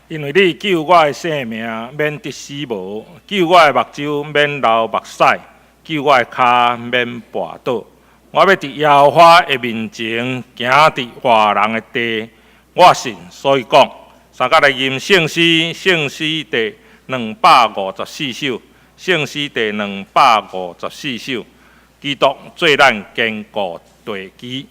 因為你救我的性命免得死無，救我的目睭免流目屎，救我的跤免跋倒。我欲佇耶和華的面前行佇活人的地。我信，所以講。三甲來吟聖詩，聖詩第254首，聖詩第兩百五十四首。基督做咱堅固地基。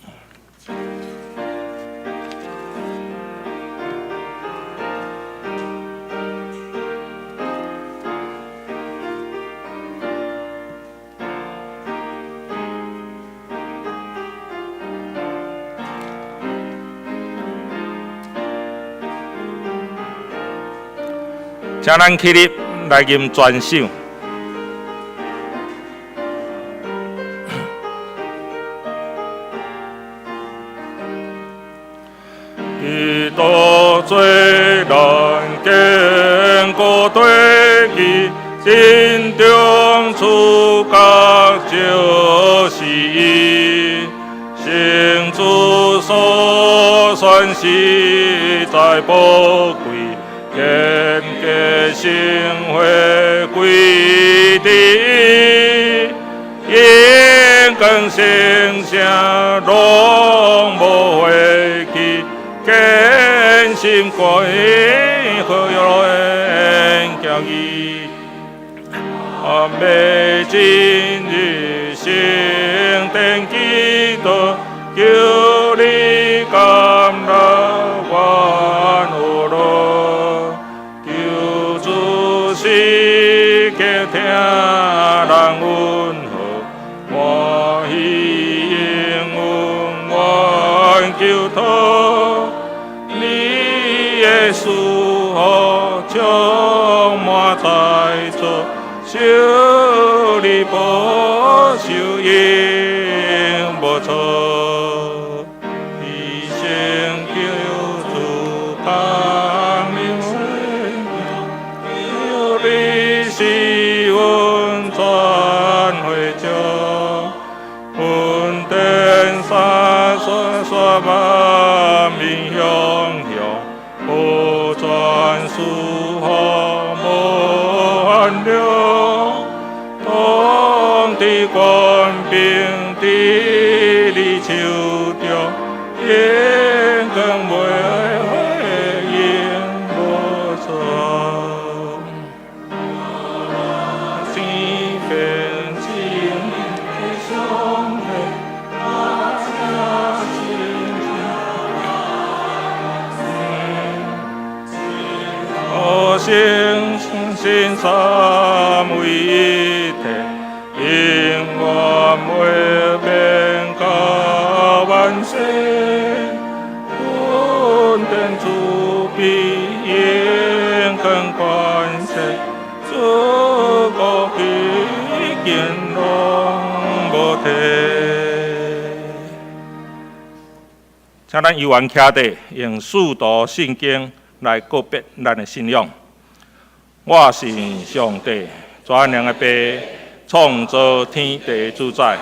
請咱起立來吟全首。基督做咱堅固地基，陣中主角就是伊，聖主所選實在寶貴，堅格聖會歸佇伊，永恆聖城攏無廢去，堅心歸何有行義，欲進入聖殿祈禱，求你甘樂萬有樂，求主時刻聽咱問候，歡喜應允願求託，你的賜福充滿在座，求你保守永無錯。醫生求主降臨，求你賜阮全會眾，恩典灑刷刷滿面向向，不轉賜福無限量，當佇權柄佇你手中，永遠袂永無錯。天變真的上帝，哦，聖神三位一體，永遠袂變到萬世。恩典慈悲永恆關係，自古至今攏無退。請咱猶原徛佇，用使徒信經來告別咱的信仰。我信上帝，全能的父，創造天地的主宰。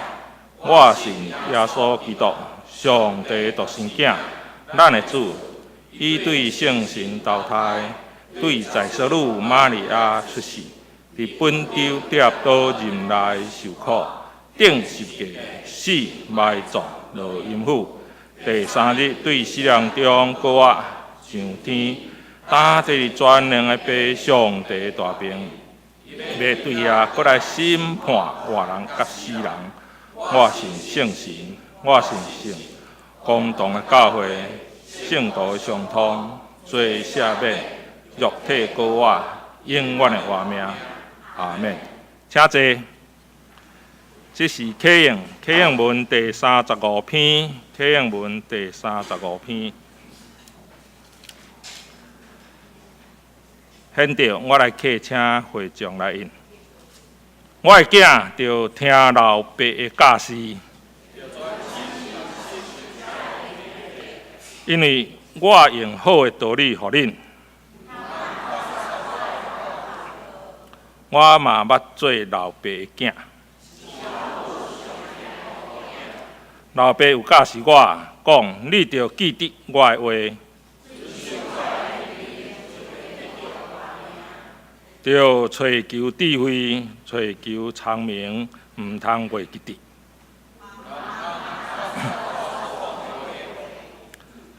我信耶穌基督，上帝的獨生囝，咱的主。伊對聖神投胎，對在聖女瑪利亞出世，佇本丟帖多忍耐受苦，釘十架死埋葬落陰府。第三日對死人中復活上天，擔坐佇全能的父上帝大爿，欲對遐閣來審判活人佮死人。我信聖神，我信聖公同的教會，聖徒的相通，罪赦免，肉體復活，永遠的活命。阿們。請坐。這是啟應，啟應文第三十五篇，啟應文第三十五篇。現在我來客請會長來印。我的囝著聽老爸的教示，因為我用好的道理予恁。我嘛捌做老爸的囝。老爸有教示我，講你著記得我的話。著揣求智慧，揣求聰明，毋通袂記得。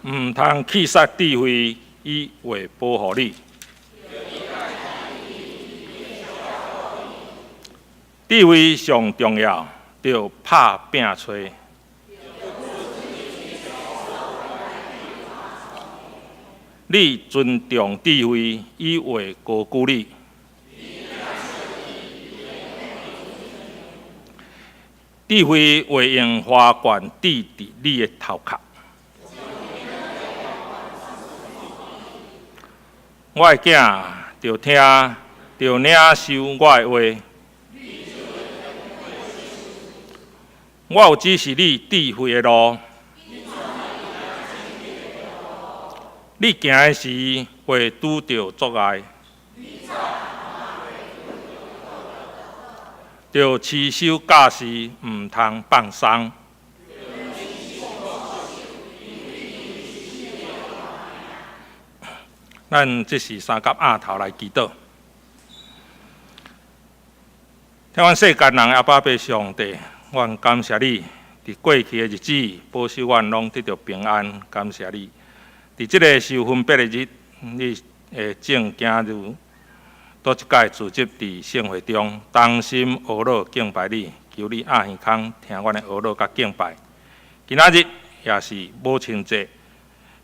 毋通棄殺智慧，伊會保護你。智慧上重要，著拍拚揣。你尊重智慧，伊會高舉你。智慧會用花冠戴佇你的頭殼。我的囝，著聽，著領受我的話。我有指示你智慧的路。你行的時會拄著阻礙。著持守教示，毋通放鬆。咱這時三甲額頭來祈禱。疼阮世間人的阿爸父上帝，阮感謝你，佇過去的日子保守阮攏得著平安，感謝你。佇這个受分別的日，你的眾囝兒倒一擺聚集佇聖會中，同心呵咾敬拜你，求你鴨耳孔聽阮的呵咾佮敬拜。今仔日也是母親節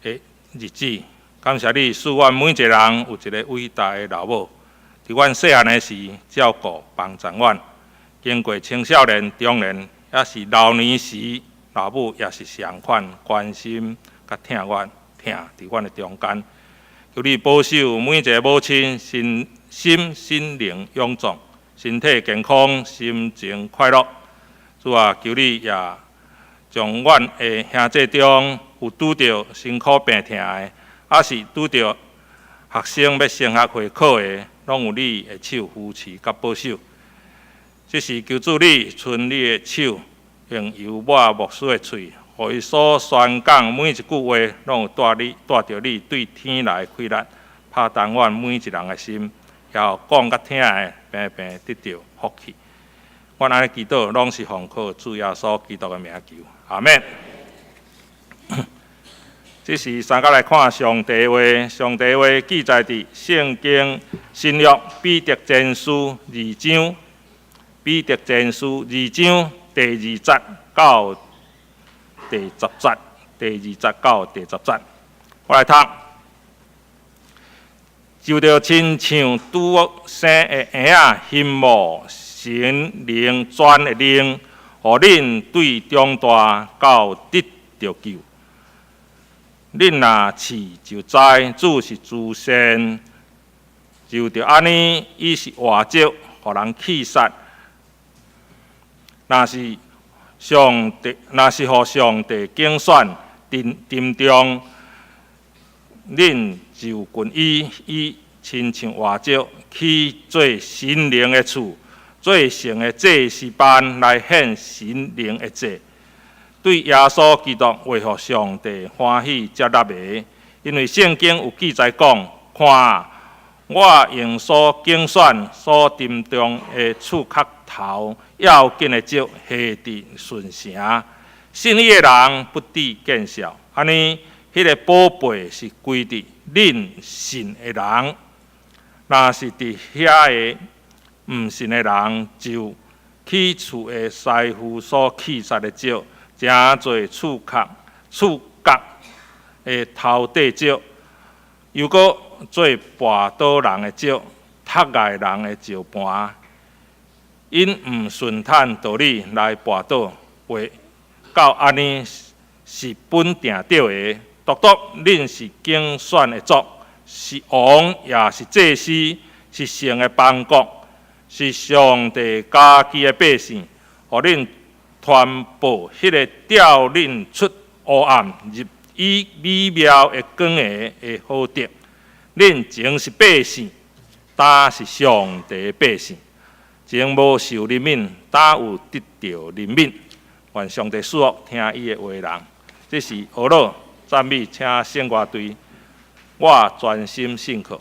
的日子，感謝你賜阮每一個人有一個偉大的老母，佇阮細漢的時照顧幫助阮，經過青少年、中年，抑是老年時，老母也是相款關心佮疼阮，疼佇阮的中間。求你保守每一個母親身心心靈勇壯，身體健康，心情快樂。主啊，求你也將阮的兄弟中有拄著辛苦病痛的，抑是拄著學生欲升學會考的，攏有你的手扶持佮保守。這是求主你伸你的手，用油抹牧師的喙，予伊所宣講每一句話，攏有帶你帶著你對天來的氣力，拍動阮每一人的心，也予講佮聽的平平得著福氣。阮按呢祈禱，攏是奉靠主耶穌基督的名求，阿們。這時三甲來看上帝話，上帝話記載佇聖經新約彼得前書二章，彼得前書二章第二節到第十節，第二節到第十節，我來讀。就著親像拄生的嬰仔，欣慕神靈全的靈，予恁對長大到得著救。恁若試就知主是慈善，就著按呢，伊是活石，予人棄殺。若是上帝，若是予上帝揀選，珍珍重，恁就近伊，伊親像活石，起做神靈的厝，做聖的祭司班來獻神靈的祭。對耶穌基督會予上帝歡喜接納的，因為聖經有記載講：看，我用所揀選、所珍重的刺殼頭要緊的石下佇順城，信伊的人不致見笑。按呢，彼个寶貝是歸佇恁信的人，若是佇遐个毋信的人，就起厝的師傅所棄殺的石，成做刺殼、刺角的頭塊石，又閣做跋倒人的石，踢礙人的石盤。𪜶毋順趁道理來跋倒，話到按呢是本定著的。獨獨恁是揀選的族，是王，也是祭司，是聖的邦國，是上帝家己的百姓，予恁傳報彼个召恁出黑暗入伊美妙的光下的好德。恁前是百姓，今是上帝的百姓；前無受憐憫，今有得著憐憫。願上帝賜福聽伊的話人。這是呵咾讚美，請聖樂隊，我專心信靠。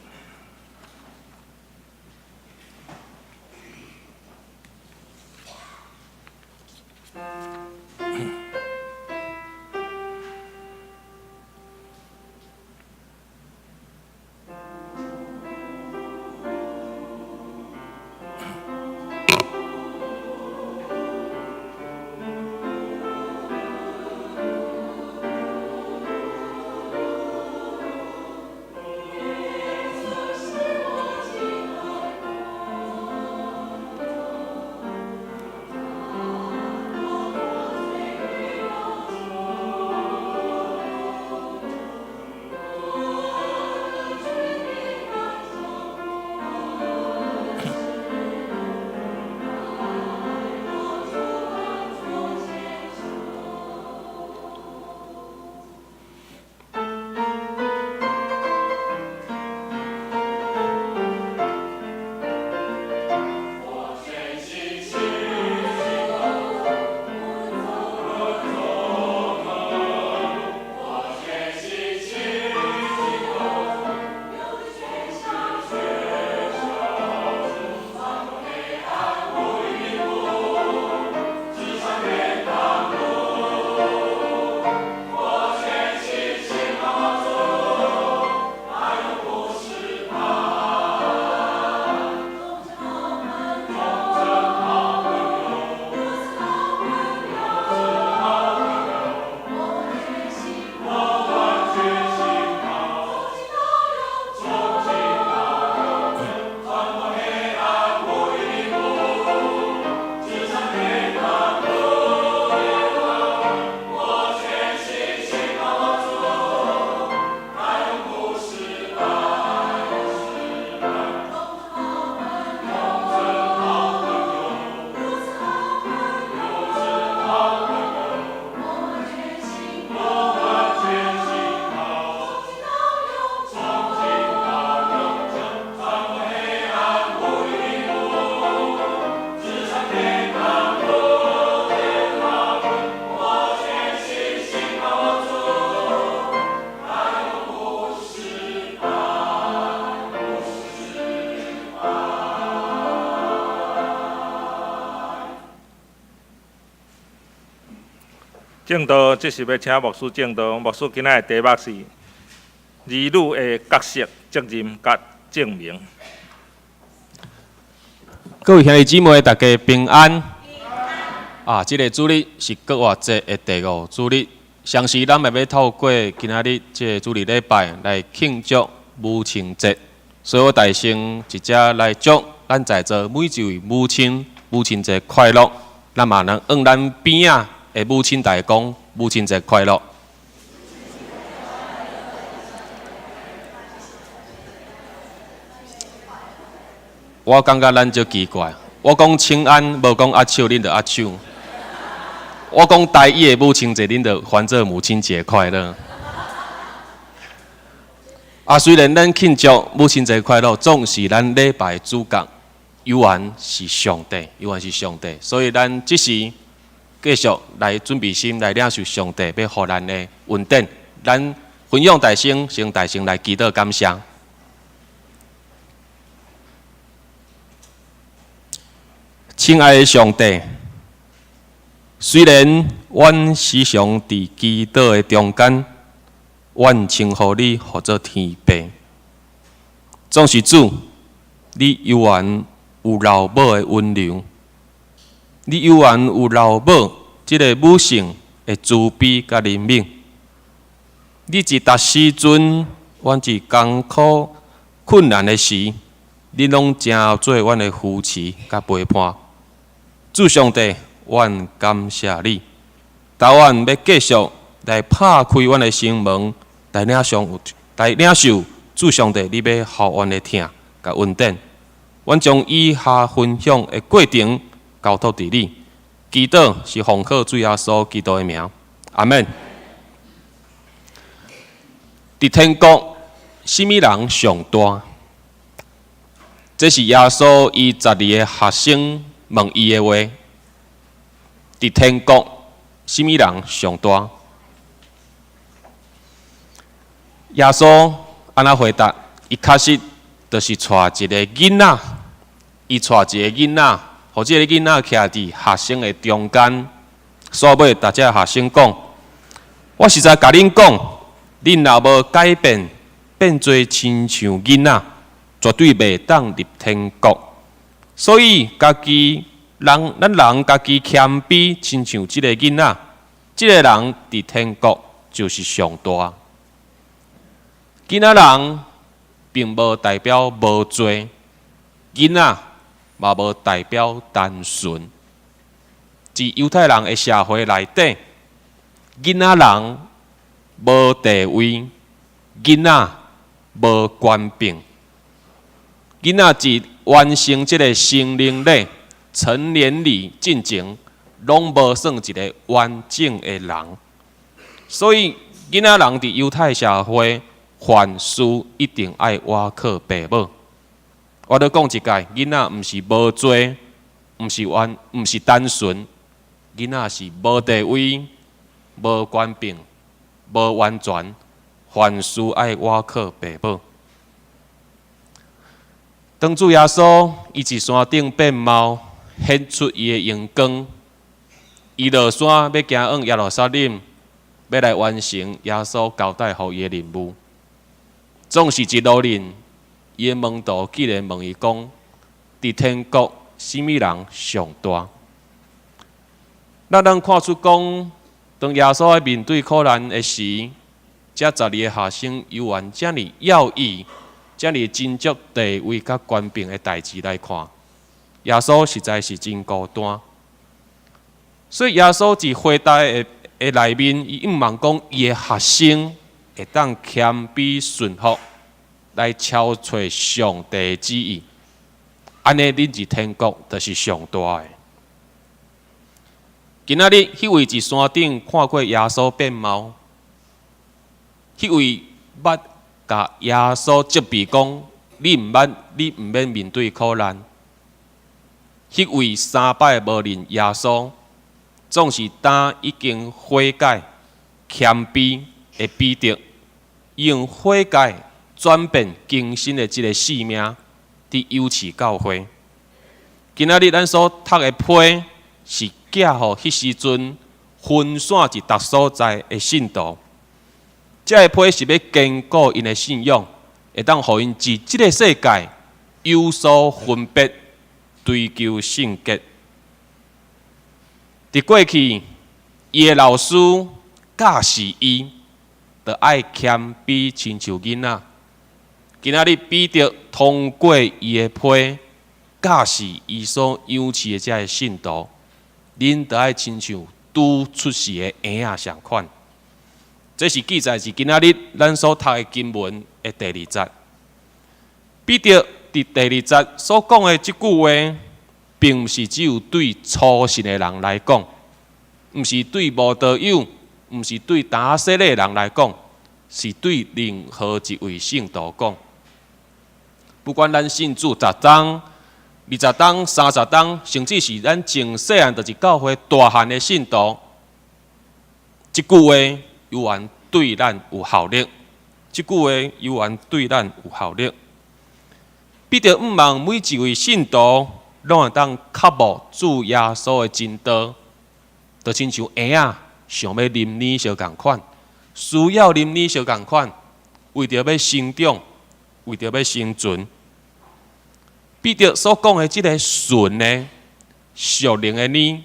證道，這是欲請牧師證道。牧師今仔的題目是兒女的角色、責任佮證明。各位兄弟姊妹，大家平安。啊，這个主日是復活節的第五主日，相信咱嘛欲透過今仔日這个主日禮拜來慶祝母親節，所以我大聲直接來祝咱在座每一位母親母親節快樂。咱嘛能向咱邊仔的母親大家講母親節快樂。我感覺咱足奇怪，我講請安，無講握手，恁就握手。我講台語的母親節，恁就翻做母親節快樂。啊，雖然咱慶祝母親節快樂，總是咱禮拜主角猶原是上帝，猶原是上帝，所以咱這時繼續來準備心來領受上帝欲予咱的恩典。咱分享大聲，先大聲來祈禱感謝。親愛的上帝，雖然阮時常佇祈禱的中間，阮稱呼你呼做天父，總是主，你猶原有老母的溫柔，你猶原有老母這个母性的慈悲佮憐憫。你佇逐時陣，阮佇艱苦困難的時，你攏成做阮的扶持佮陪伴。主上帝，阮感謝你。當阮欲繼續來拍開阮的心門，來領受主上帝，你欲予阮的疼佮恩典。阮將以下分享的過程交託佇你，祈禱是奉靠主耶穌基督的名，阿們。佇天國，啥物人上大？這是耶穌伊十二个學生問伊的話。佇天國，啥物人上大？耶穌按怎回答？伊確實就是帶一个囡仔，伊帶一个囡仔，予這个囡仔徛佇學生的中間。煞尾，逐只學生講：我實在共恁講，恁若無改變，變做親像囡仔，絕對袂當入天國。所以，家己人，咱人家己謙卑，親像這个囡仔，這个人佇天國就是上大。囡仔人並無代表無罪，囡仔嘛無代表單純。佇猶太人的社會內底，囡仔人無地位，囡仔無權柄。囡仔佇完成這个成人禮、成年禮進前，攏無算一个完整的人。所以，囡仔人佇猶太社會，凡事一定愛倚靠爸母。我閣講一擺，囡仔毋是無罪，毋是完，毋是單純，囡仔是無地位、無權柄、無完全，凡事愛倚靠爸母。當主耶穌伊佇山頂變貌，顯出伊的榮光，伊落山欲行往耶路撒冷，欲來完成耶穌交代予伊的任務。總是一路面，伊的門徒竟然問伊講：佇天國，啥物人上大？咱通看出講，當耶穌愛面對苦難的時，這十二個學生猶原遮爾要意，遮爾斟酌地位佮權柄的代誌來看，耶穌實在是真孤單。所以耶穌佇回答的的內面，伊向望講伊的學生會當謙卑順服，來超揣上帝的旨意。按呢，恁佇天國就是上大的。今仔日，彼位佇山頂看過耶穌變貌，彼位捌共耶穌責備講：你毋捌，你毋免面對苦難。彼位三擺無認耶穌，總是當已經悔改、謙卑的彼得，用悔改轉變更新的這个生命，佇幼稚教會。今仔日咱所讀的批是寄予彼時陣分散佇逐所在的信徒。這个批是欲堅固𪜶的信仰，會當予𪜶佇這个世界有所分別，追求聖潔。佇過去，伊的老師教示伊，著愛謙卑，親像囡仔。今仔日彼得通過伊的批教示伊所養飼的這个信徒，恁著愛親像拄出世的嬰仔相款。這是記載佇今仔日咱所讀的經文的第二節。彼得佇第二節所講的這句話，並毋是只有對初信的人來講，毋是對慕道友，毋是對打洗禮的人來講，是對任何一位聖徒講。不管咱信主十冬、20冬、30冬，甚至是咱從細漢就佇教會大漢的信徒，這句話猶原對咱有效力。這句話猶原對咱有效力。彼得向望每一位信徒，攏會當渴慕主耶穌的真道，就親像嬰仔想欲啉奶相仝款，需要啉奶相仝款，為著欲成長，為著欲生存。彼得所講的這个純的屬靈的奶，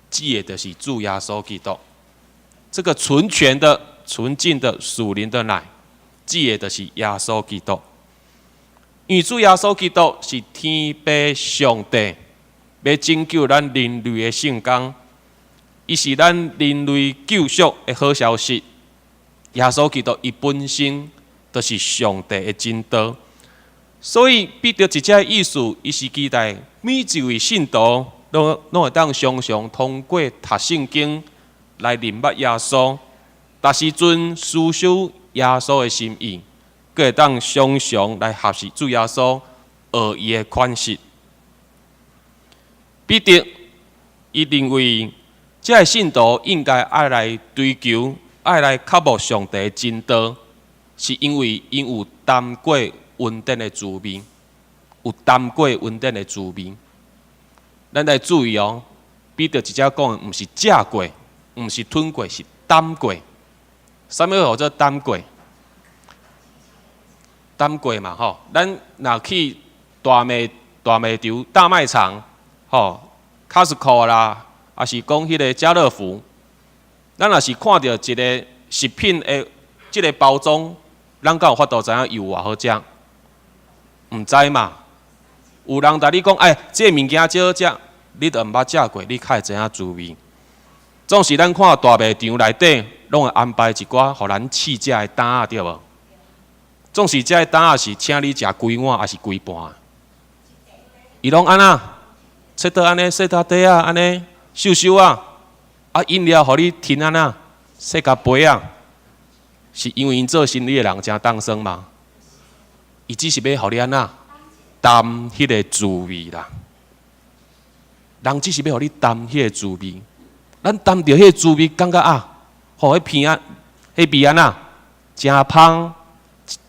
指的就是主耶穌基督。這个純全的、純淨的屬靈的奶，指的就是耶穌基督。因為主耶穌基督是天父上帝，欲拯救咱人類的聖工，伊是咱人類救贖的好消息。耶穌基督伊本身就是上帝的真道，所以彼得佇遮意思，伊是期待每一位信徒攏會當常常通過讀聖經來認捌耶穌，逐時陣思想耶穌的心意，閣會當常常來學習主耶穌，學伊的款式。彼得伊認為，這个信徒應該愛來追求，愛來渴慕上帝的真道，是因為𪜶有擔過恩典的滋味，有擔過恩典的滋味。咱來注意哦，彼得佇遮講的毋是食過，毋是吞過，是擔過。啥物號做擔過？擔過嘛吼，咱若去大賣場、大賣場，吼，Costco 啦，抑是講彼个家樂福，咱若是看著一个食品的這个包裝，咱敢有法度知影伊有偌好食？毋知嘛？有人共你講，欸，這个物件真好食，你都毋捌食過，你較會知影滋味。總是咱看大賣場內底，攏會安排一寡予咱試食的擔仔，對無？總是這个擔仔是請你食規碗，抑是規盤？伊攏按怎？切做按呢細大塊仔，按呢瘦瘦仔，啊飲料予你吞按怎？細共杯仔，是因為𪜶做生理的人誠當生嗎？伊只是欲予你按怎？擔彼个滋味啦。人只是欲予你擔彼个滋味，咱擔著彼个滋味，感覺啊，吼，彼片仔，彼味按怎？誠芳，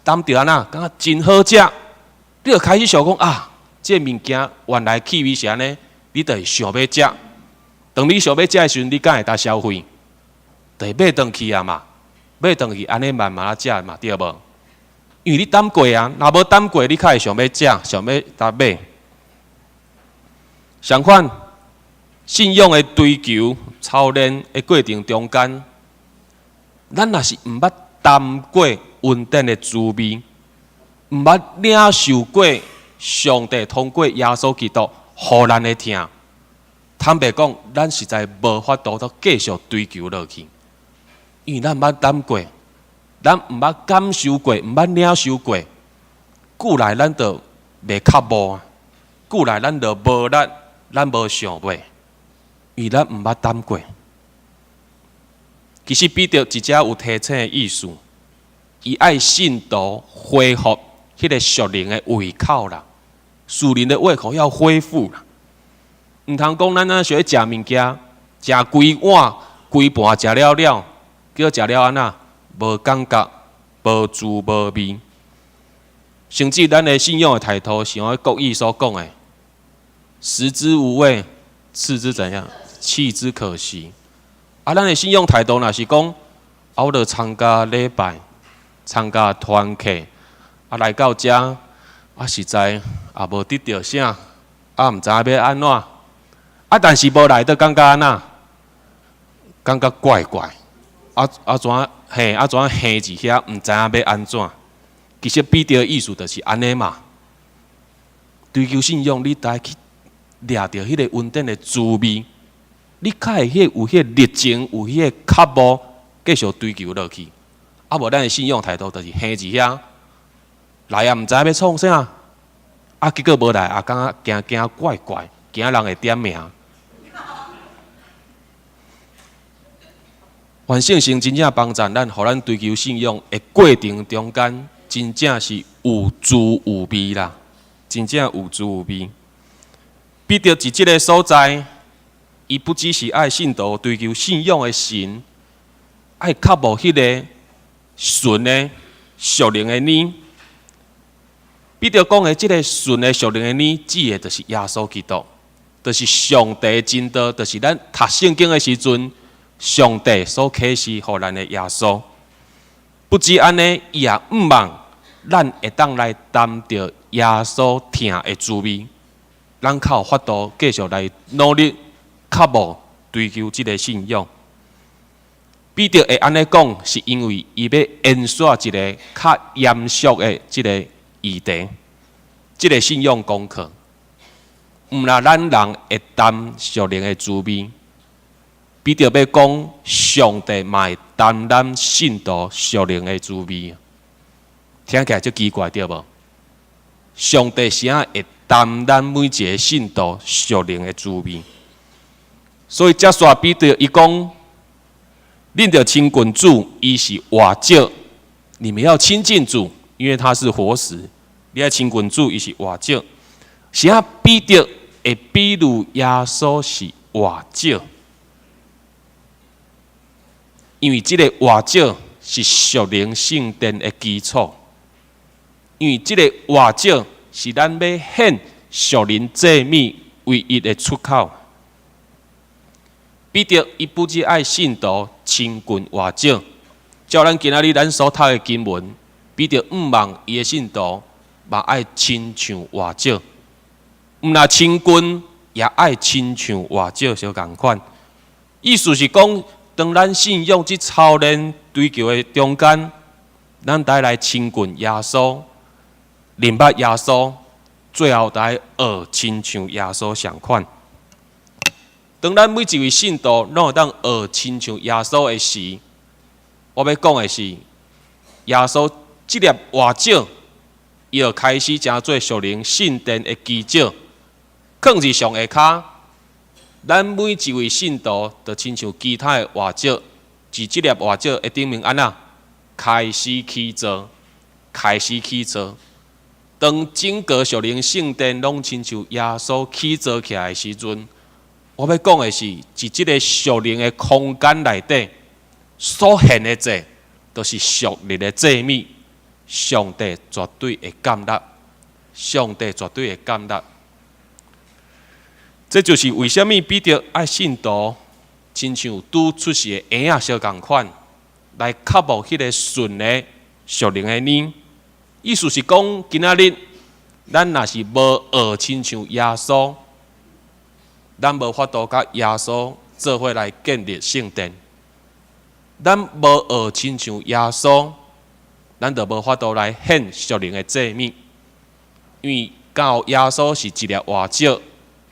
擔著按怎？感覺真好食。你就開始想講啊，這个物件原來氣味是按呢，你就會想欲食。當你想欲食的時陣，你敢會當消費？就會買轉去啊嘛，買轉去按呢慢慢仔食嘛，對無？因為你擔過啊，若無擔過，你較會想欲食，想欲來買。相反，信仰的追求、操練的過程中間，咱若是毋捌擔過恩典的滋味，毋捌領受過上帝通過耶穌基督予咱的疼，坦白講，咱實在無法度閣繼續追求落去，因為咱毋捌擔過，咱毋捌感受過，毋捌領受過，久來咱就袂渴慕啊，久來咱就無力，咱無想欲，因為咱毋捌擔過。其實彼得佇遮有提醒的意思，伊愛信徒恢復彼个屬靈的胃口啦，屬靈的胃口要恢復啦。毋通講咱若想欲食物件，食規碗、規盤食了了，叫食了按怎？無感覺、無滋無味。甚至咱的信仰的態度，像國語所講的，食之無味，棄之怎樣？棄之可惜。啊，咱的信仰態度若是講，啊，我著參加禮拜，參加團契，啊，來到遮，啊，實在也無得著啥，啊，毋知影欲按怎，啊，但是無來，就感覺按怎？感覺怪怪，啊啊怎嘿啊怎橫佇遐，毋知影欲按怎？其實彼得的意思就是按呢嘛。追求信仰，你著愛去掠著彼个恩典的滋味，你較會彼個有彼個熱情，有彼個渴慕，繼續追求落去。啊，無咱的信仰態度就是橫佇遐，來也毋知欲創啥，啊，結果無來，也感覺驚驚怪怪，驚人會點名。願聖神真正幫助咱，予咱追求信仰的過程中間，真正是有滋有味啦，真正有滋有味。彼得佇這个所在，伊不只是愛信徒追求信仰的神，愛渴慕彼个純的屬靈的奶。彼得講的這个純的屬靈的奶，指的就是耶穌基督，就是上帝的真道，就是咱讀聖經的時陣，上帝所啟示予咱的耶穌。不止按呢，伊也向望咱會當來擔著耶穌疼的滋味，咱較有法度繼續來努力、渴慕、追求這个信仰。彼得會按呢講，是因為伊欲延續一个較嚴肅的這个議題，這个信仰功課。毋若咱人會擔屬靈的滋味。彼得欲講，上帝嘛會擔咱信徒屬靈的滋味，聽起來足奇怪對無？上帝是按怎會擔咱每一个信徒屬靈的滋味？所以接續彼得伊講，恁著親近主，伊是活石，你們要親近主，因為他是活石。你愛親近主，伊是活石。是按怎彼得會比喻耶穌是活石？因為這个活石是屬靈聖殿的基礎，因為這个活石是咱欲獻屬靈祭物唯一的出口。彼得伊不只愛信徒親近活石，照咱今仔日咱所讀的經文，彼得向望伊的信徒嘛愛親像活石，毋若親近，也愛親像活石相仝款。意思是講，當咱信仰這操練追求的中間，咱著愛來親近耶穌，認捌耶穌，最後著愛學親像耶穌相款。當咱每一位信徒攏會當學親像耶穌的時，我欲講的是，耶穌這粒活石，伊就開始成做屬靈聖殿的基石，囥佇上下跤。咱每一位信徒，就親像其他的活石，佇這粒活石的頂面按怎開始起造，開始起造。當整個屬靈聖殿攏親像耶穌起造起來的時陣，我欲講的是，佇這個屬靈的空間內底所獻的祭，就是屬靈的祭物，上帝絕對會感納，上帝絕對會感納。這就是為啥物彼得愛信徒親像拄出世的嬰仔相仝款，來渴慕彼个純的屬靈的奶。意思是講，今仔日咱若是無學親像耶穌，咱無法度佮耶穌做伙來建立聖殿。咱無學親像耶穌，咱就無法度來獻屬靈的祭物，因為到耶穌是一粒活石。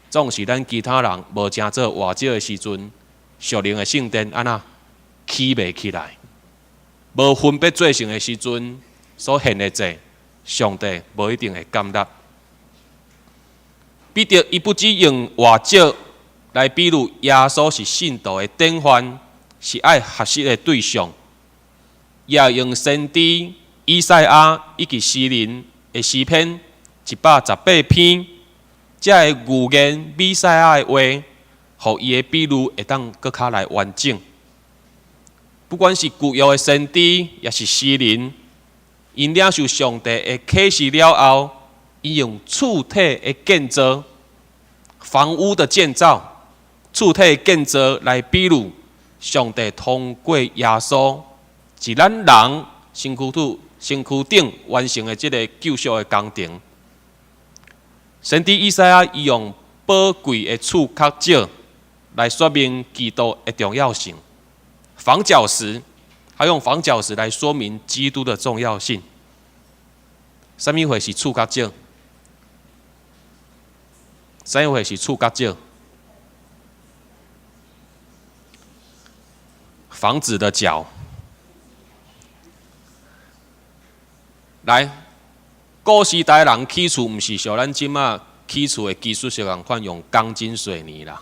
總是咱其他人無成做活石的時陣，屬靈的聖殿按怎起袂起來？無分別做聖的時陣，所獻的祭，上帝無一定會感納。彼得伊不只用活石來比喻耶穌是信徒的典範，是愛學習的對象，也用先知以賽亞以及詩人的詩篇118篇。這个預言彌賽亞的話，予伊的比喻會當閣較來完整。不管是舊約的先知，抑是詩人，𪜶領受上帝的啟示了後，𪜶用厝體的建造、房屋的建造、厝體的建造來比喻上帝通過耶穌，佇咱人身軀肚身軀頂完成的這个救贖的工程。先知以賽亞伊用寶貴的柱角石來說明基督的重要性。房角石，他用房角石來說明基督的重要性。啥物貨是柱角石？啥物貨是柱角石？房子的角。來，古時代人起厝毋是像咱這馬起厝的技術是仝款用鋼筋水泥啦，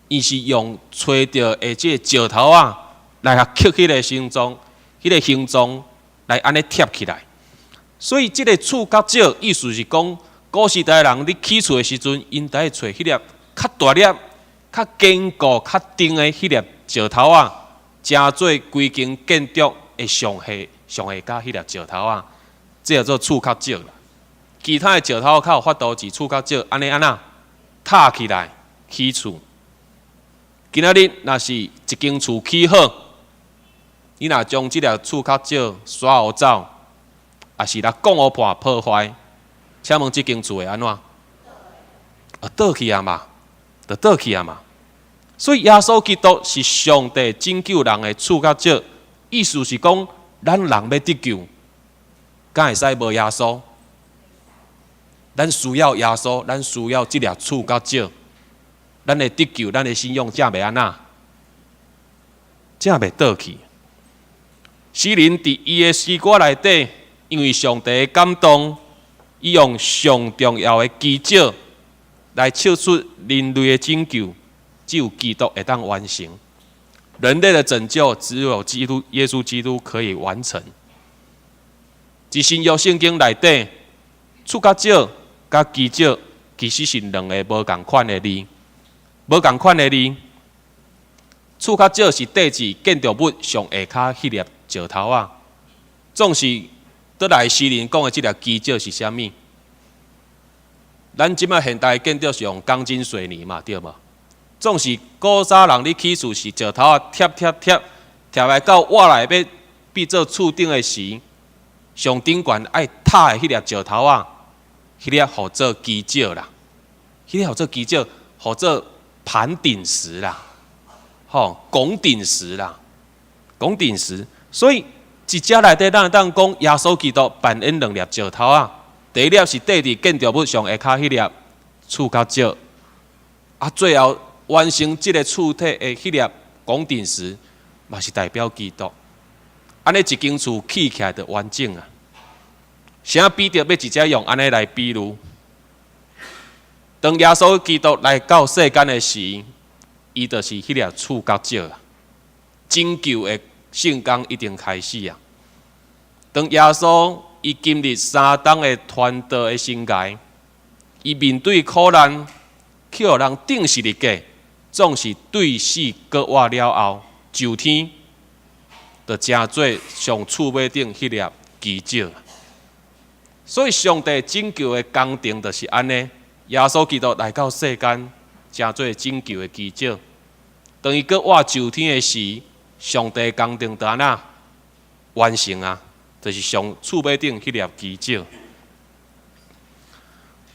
伊是用揣著的這个石頭仔來共刻彼个形狀，彼个形狀來按呢貼起來。所以這个柱角石意思是講，古時代人咧起厝的時陣，𪜶著愛揣彼粒較大粒、較堅固、較重的彼粒石頭仔，成做規間建築的上下上下跤彼粒石頭仔，這叫做柱角石啦。其他的石頭較有法度佇柱角石按呢按怎塔起來起厝。今仔日若是一間厝起好，你若將這粒柱角石刷予走，抑是來降予破破壞，請問這間厝會按怎？啊，倒去啊嘛，就倒去啊嘛。所以耶穌基督是上帝拯救人的柱角石，意思是講，咱人欲得救，敢會使無耶穌？咱需要耶穌，咱需要這粒柱角石，咱的得救，咱的信仰才袂按怎，才袂倒去。詩人佇伊的詩歌內底，因為上帝的感動，伊用上重要的基石來唱出人類的拯救，只有基督會當完成。人類的拯救，只有基督耶穌基督可以完成。佇新約聖經內底，柱角石佮基石其實是兩个無仝款的字，無仝款的字。柱角石是綴佇建築物上下跤彼粒石頭仔，總是倒來詩人講的這粒基石是啥物？咱這擺現代建築是用鋼筋水泥嘛，對無？總是古早人咧起厝是石頭仔貼貼貼貼來到倚來欲變做厝頂的時，上頂懸愛塔的彼粒石頭仔，彼粒號做基石啦，彼粒號做基石，號做盤頂石啦，吼，拱頂石啦，拱頂石。所以，佇遮內底，咱會當講耶穌基督扮演兩粒石頭仔，第一粒是綴佇建築物上下跤彼粒柱角石，啊，最後完成這个厝體的彼粒拱頂石，嘛是代表基督。按呢一間厝起起來就完整啊。啥彼得欲直接用按呢來比喻？當耶穌基督來到世間的時，伊就是彼粒柱角石啊，拯救的聖工已經開始啊。當耶穌伊經歷三冬的傳道的生涯，伊面對苦難，去予人釘十字架，總是對死閣活了後，上天就成做上厝尾頂彼粒基石。所以上帝拯救的工程就是按呢，耶穌基督來到世間，成做拯救的基石。當伊閣活上天的時，上帝工程就按怎完成啊？就是上厝尾頂彼粒基石。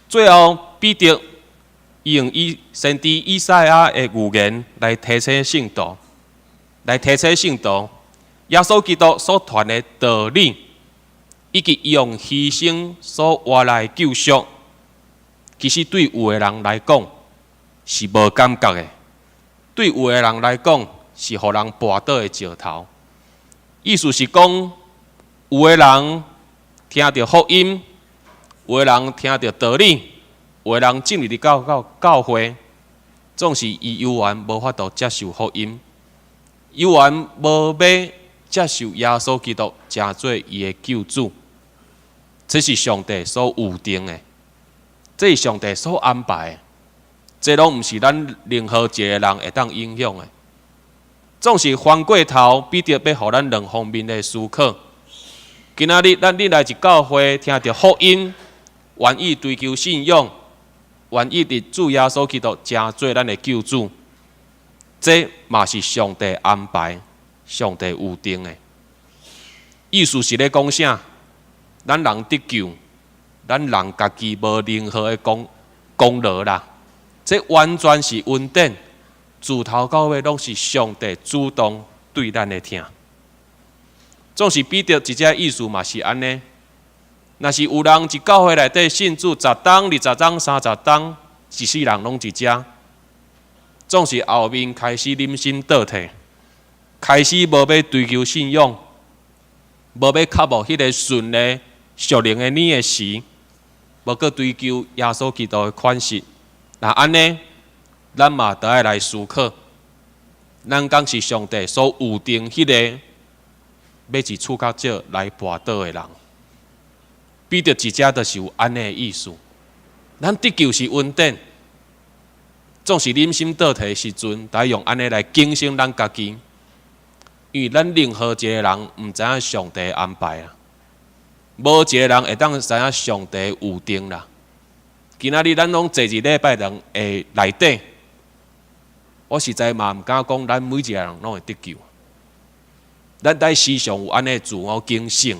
最後，彼得用以先知以賽亞的預言來提醒聖徒，來提醒聖徒，耶穌基督所傳的道理，以及伊用犧牲所換來的救贖，其實對有的人來講是無感覺的，對有的人來講是予人跋倒的石頭。意思是講，有的人聽著福音，有的人聽著道理，有的人進入到教教會，總是伊猶原無法度接受福音，猶原無欲接受耶穌基督成做伊的救主。這是上帝所預定的，這是上帝所安排的，這攏毋是咱任何一个人會當影響的。總是翻過頭，彼得欲予咱兩方面的思考。今仔日咱入來一教會，聽著福音，願意追求信仰，願意佇主耶穌基督成做咱的救主，這嘛是上帝安排、上帝預定的。意思是咧講啥？咱人得救，咱人家己無任何的功勞啦。這完全是恩典，自頭到尾攏是上帝主動對咱的疼。總是彼得佇遮意思嘛是按呢。若是有人佇教會內底信主十冬、20冬、30冬，一世人攏佇遮，總是後面開始忍心倒退，開始無欲追求信仰，無欲較無彼個順的屬靈的奶的時，無閣追求耶穌基督的款式。若按呢，咱嘛著愛來思考，咱敢是上帝所預定彼個欲佇處較少來跋倒的人？彼得佇遮就是有按呢的意思。咱得救是恩典，總是忍心倒退的時陣，著愛用按呢來警醒咱家己，因為咱任何一个人毋知影上帝的安排啊，無一个人會當知影上帝預定啦。今仔日咱攏坐佇禮拜堂的內底，我實在嘛毋敢講，咱每一個人攏會得救。咱愛時常有按呢自我警醒，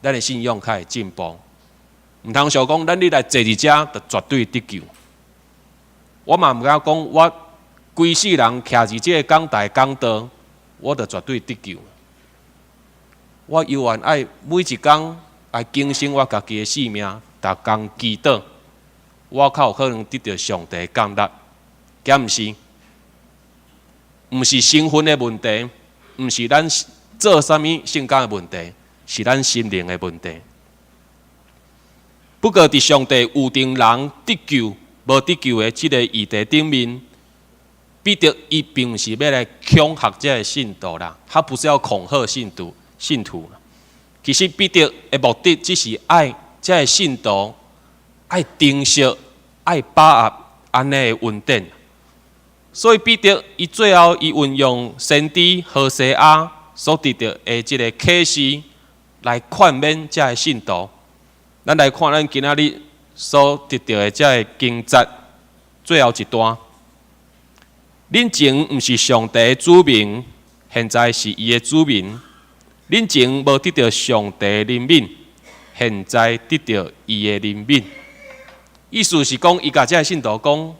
咱的信仰較會進步。毋通想講，咱你來坐佇遮就絕對得救。我嘛毋敢講，我規世人徛佇這个講台講道，我就絕對得救。我猶原愛每一工來更新我家己的性命，逐工祈禱，我較有可能得著上帝的降立，敢毋是？毋是身份的問題，毋是咱做啥物聖工的問題，是咱心靈的問題。不過，佇上帝預定人得救、無得救的這个議題頂面，彼得伊並毋是欲來恐嚇這个信徒啦，他不是要恐嚇信徒。信徒，其實彼得的目的只是愛這个信徒愛珍惜、愛把握按呢的恩典。所以彼得伊最後伊運用先知何西阿所得著的這个啟示來勸勉這个信徒。咱來看咱今仔日所得著的這个經節最後一段。恁前毋是上帝的子民，現在是伊的子民；恁前無得著上帝的憐憫，現在得著伊的憐憫。意思是講，伊共這个信徒講，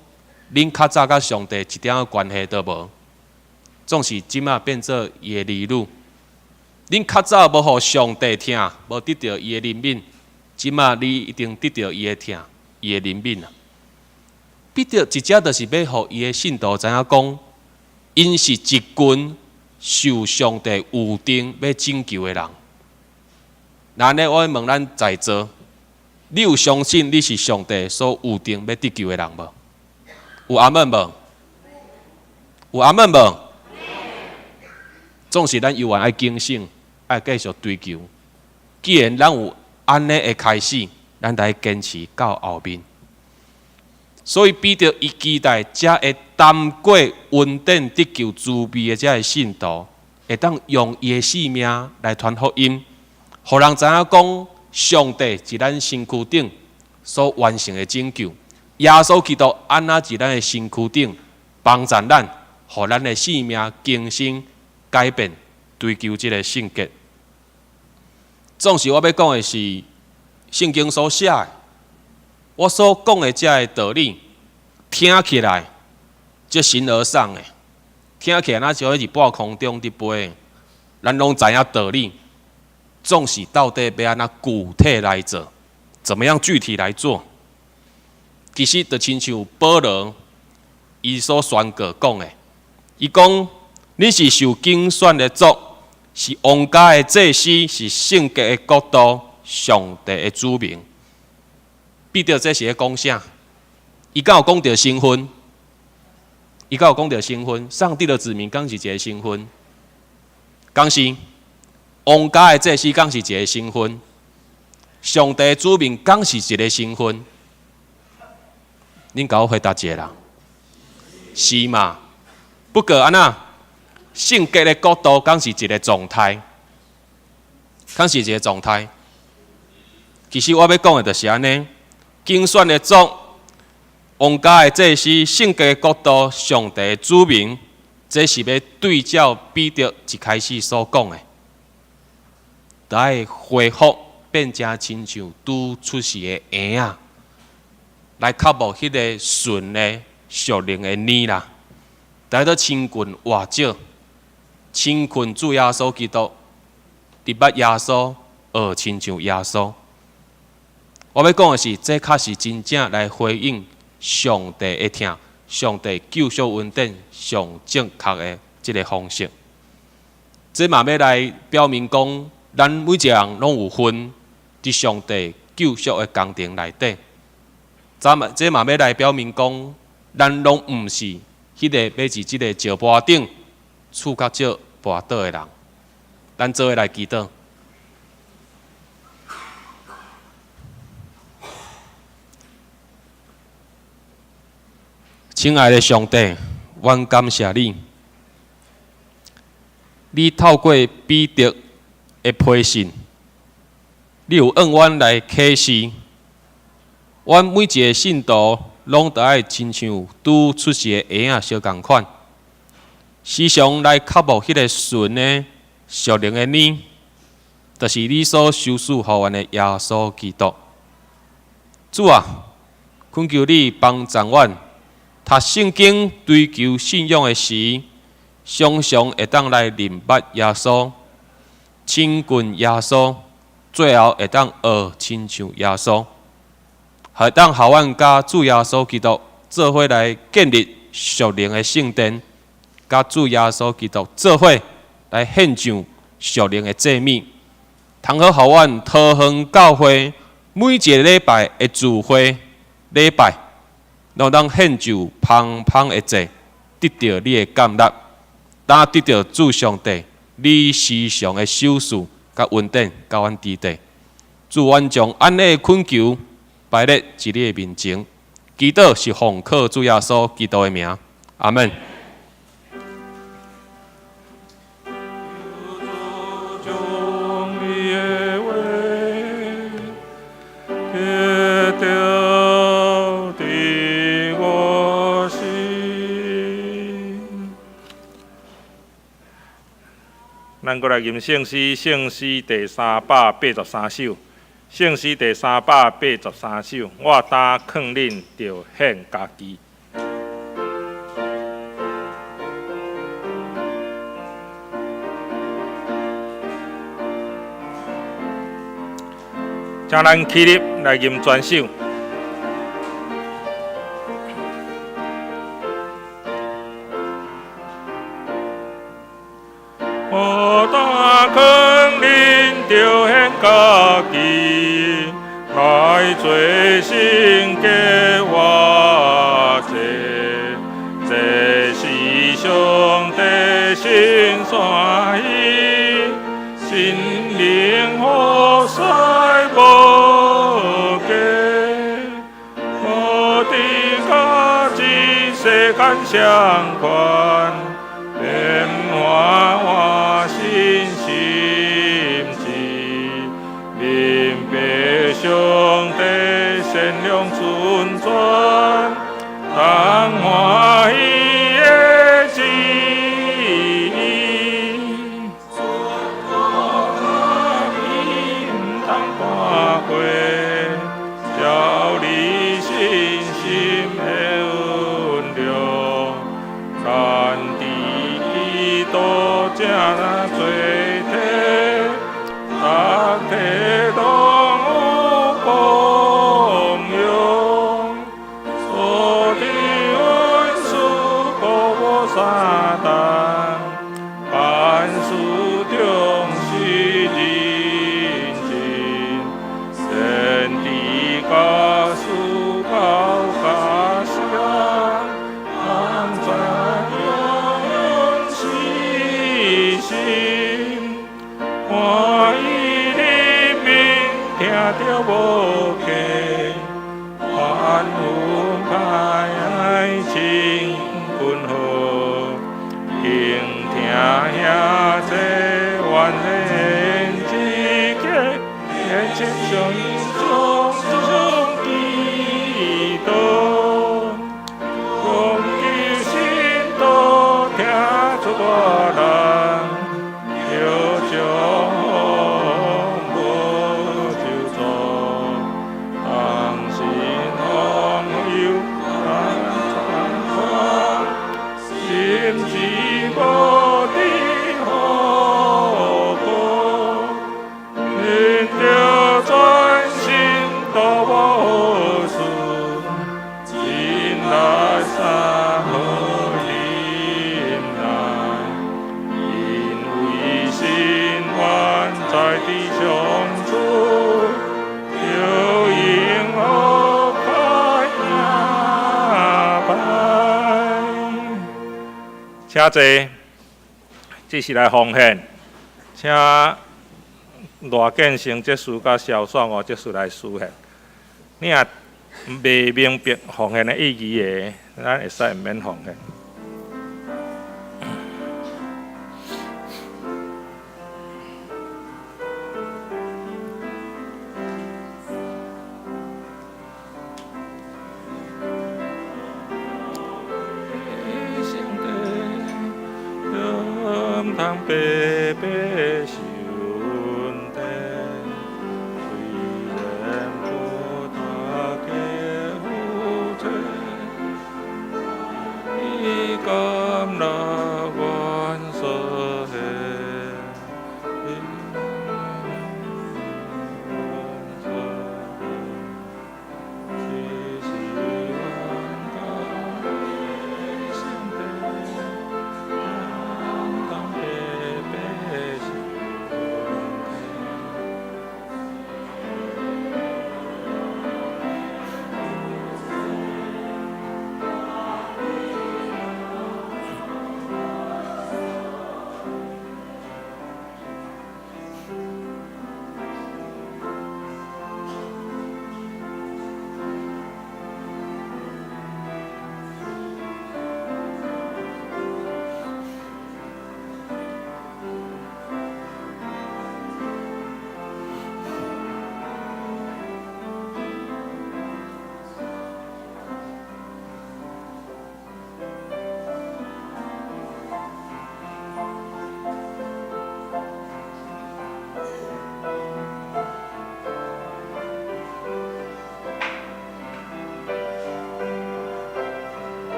恁較早佮上帝一點仔關係都無，總是這馬變做伊的兒女。恁較早無予上帝疼，無得著伊的憐憫，這馬你一定得著伊的疼，伊的憐憫啊！彼得佇遮就是欲予伊的信徒知影講，𪜶是一群受上帝預定欲拯救的人。那按呢，我欲問咱在座，你有相信你是上帝所預定欲得救的人無？有阿們無？有阿們無？總是咱猶原愛警醒，愛繼續追求。既然咱有按呢的開始，咱就愛堅持到後面。所以彼得伊期待遮會擔過恩典得救滋味的遮个信徒，會當用伊的性命來傳福音，予人知影講上帝佇咱身軀頂所完成的拯救，耶穌基督按怎佇咱的身軀頂幫助咱，予咱的性命更新改變，追求這个聖潔。總是我欲講的是聖經所寫的，我所講的這个道理，聽起來足形而上的，聽起來若像佇半空中佇飛，咱攏知影道理。總是到底欲按怎具體來做？怎麼樣具體來做？其實就親像保羅伊所宣告講的，伊講恁是受揀選的族，是王家的祭司，是聖潔的國度，上帝的子民。彼得這是咧講啥？伊敢有講著身份？伊敢有講著身份？上帝的子民敢是一個身份？敢是？王家的祭司敢是一個身份？上帝的子民敢是一個身份？恁共我回答一下啦。是嘛？不過按怎？聖潔的國度敢是一個狀態？敢是一個狀態？其實我欲講的就是按呢，揀選的族、王家的祭司、聖潔的國度、上帝的子民，這是欲對照彼得一開始所講的，著愛恢復變成親像拄出世的嬰仔，來渴慕彼个純的屬靈的奶啦，來做親近活石，親近主耶穌基督，認捌耶穌，學親像耶穌。我欲講的是，這確實真正來回應上帝的疼，上帝救贖恩典上正確的這个方式。這嘛欲來表明講，咱每一个人攏有份佇上帝救贖的工程內底。這嘛這嘛欲來表明講，咱攏毋是彼个欲佇這个石鉢頂厝較少跋倒的人。咱做伙來祈禱。親愛的上帝，阮感謝你，你透過彼得的批信，你有向阮來啟示，阮每一个信徒攏著愛親像拄出世的嬰仔相仝款，時常來渴慕彼个純的屬靈的奶，就是你所賞賜予阮的耶穌基督。主啊，懇求你幫助阮。讀聖經追求信仰的時，常常會當來認捌耶穌，親近耶穌，最後會當學親像耶穌，會當予阮佮主耶穌基督做伙來建立屬靈的聖殿，佮主耶穌基督做伙來獻上屬靈的祭物，通好予阮桃園教會每一個禮拜的聚會禮拜，攏當獻上芳芳的祭，得著你的甘納，當得著主上帝你時常的賞賜佮恩典，佮阮佇底。主，阮將按呢懇求擺列佇你的面前，祈禱是奉靠主耶穌基督的名，阿們。咱閣來吟聖詩，聖詩第383首，聖詩第三百八十三首，我擔囥恁著獻家己。請咱起立來吟全首。我擔囥恁著獻家己，來做聖潔活祭，這是上帝心山意，心靈好勢無價，無佇家這世間相款，變化我心心志，明白上帝善良純全，當歡喜的旨意。毋通看過，照你信心的分量，咱佇基督正做體，逐體攏有功用，所得恩賜各無相同，凡事重視認真，先知教師教教師，通知用細心，歡喜人民聽著無假，凡分派親近好，傾聽兄弟萬人之間，親像種種祈禱，恭敬信徒聽請坐，這是來奉獻，請賴建成執事佮蕭爽哦執事來司獻。你若袂明白奉獻的意義的，咱會使毋免奉獻。通白白受恩典，雖然無大家夫妻，你甘樂願所獻，願所獻，只是願感上帝。通白白受恩典。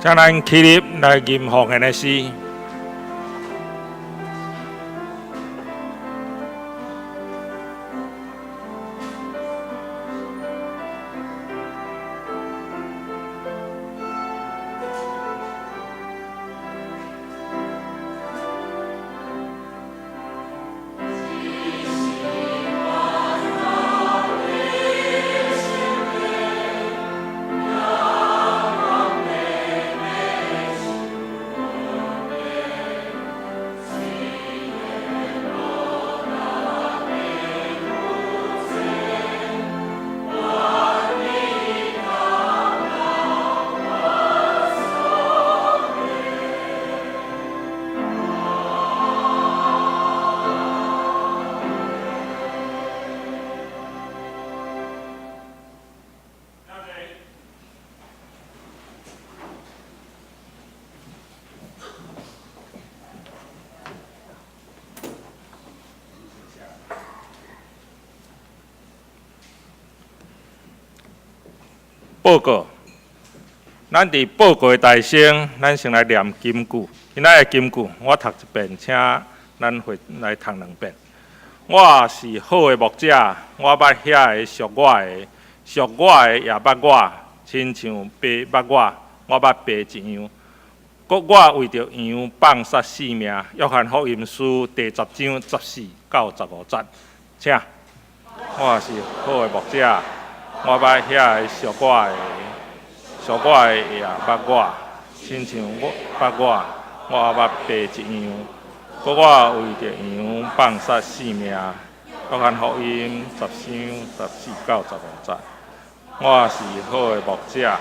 請咱起立來吟奉獻的詩。報告，咱佇報告的大先，咱先來念金句。今仔的金句，我讀一遍，請咱會來讀兩遍。我是好的牧者，我捌遐个屬我的，屬我的也捌我，親像爸捌我，我捌爸一樣。閣我為著羊放殺性命。約翰福音書第十章十四到十五節，請。我是好的牧者。我捌遐个屬我的，屬我的也捌我，親像我捌我，我捌爸一樣。閣我為著羊放殺性命。約翰福音十章十四到十五節。我是好的牧者，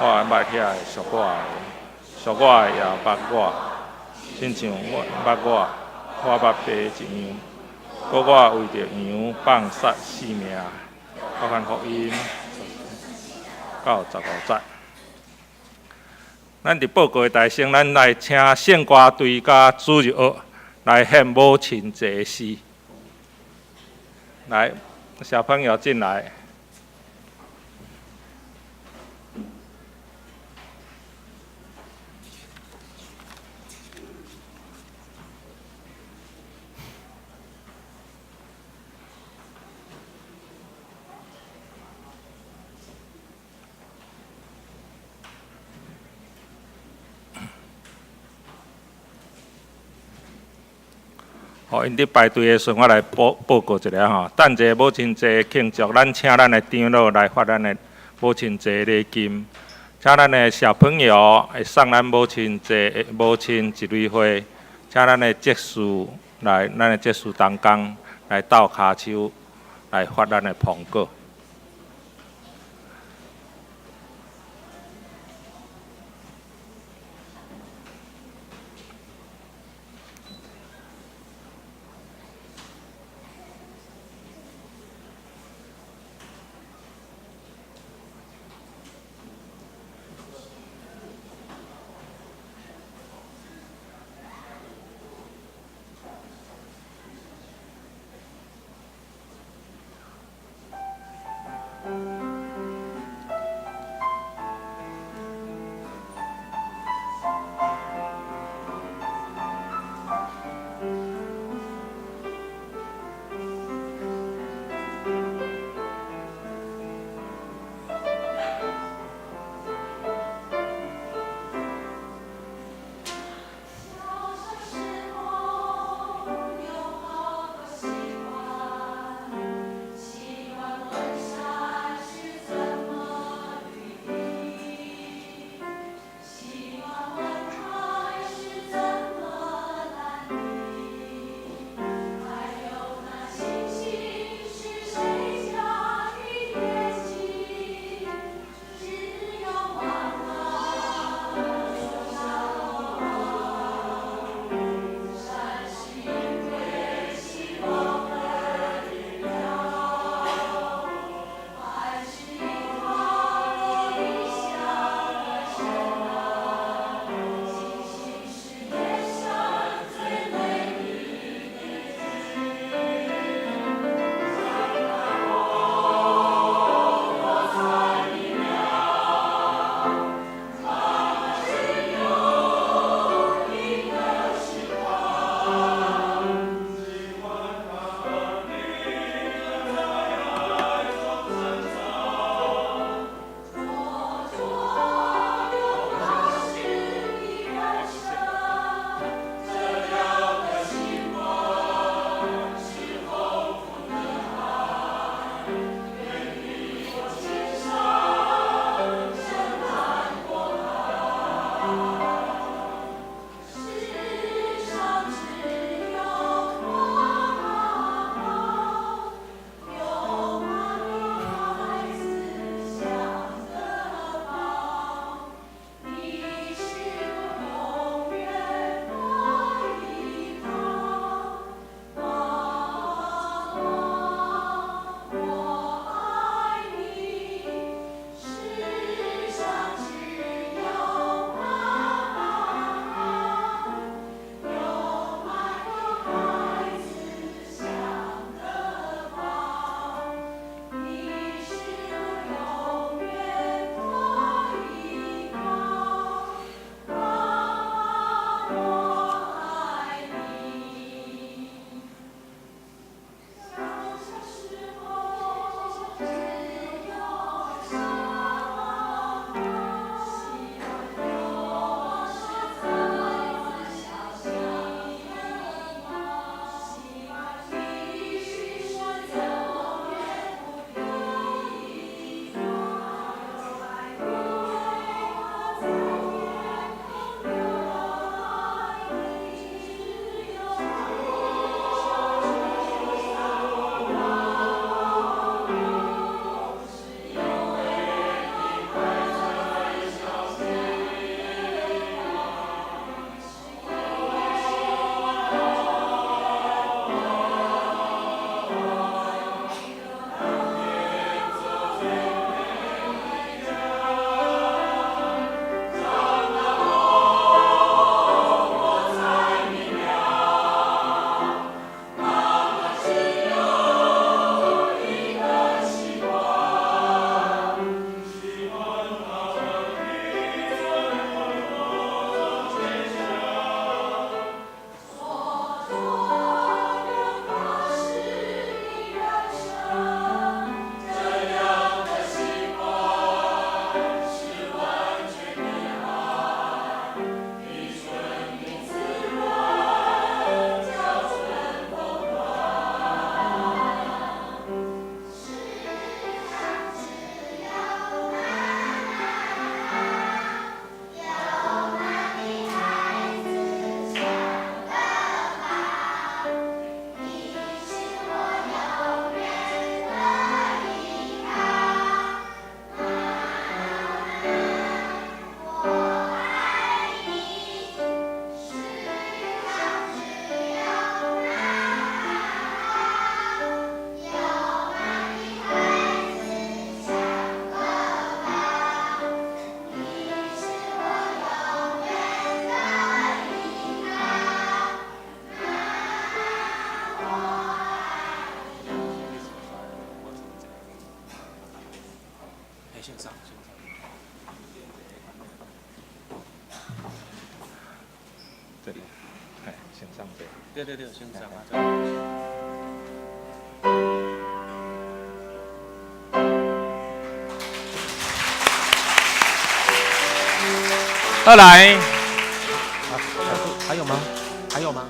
我捌遐个屬我的，屬我的也捌我，親像我捌我，我捌爸一樣。閣我為著羊放殺性命。約翰福音到十五節。咱佇報告的大先，咱來請聖歌隊佮主日學來獻母親節詩。來，小朋友進來。好，𪜶佇排隊的時陣，我來報告一下吼。等一下母親節慶祝，咱請咱的長老來發咱的母親節禮金，請咱的小朋友會送咱母親節母親一蕊花，請咱的執事來，咱的執事同工來鬥跤手來發咱的糖果。先送這。對對對，先送啊。好來，還有嗎？還有嗎？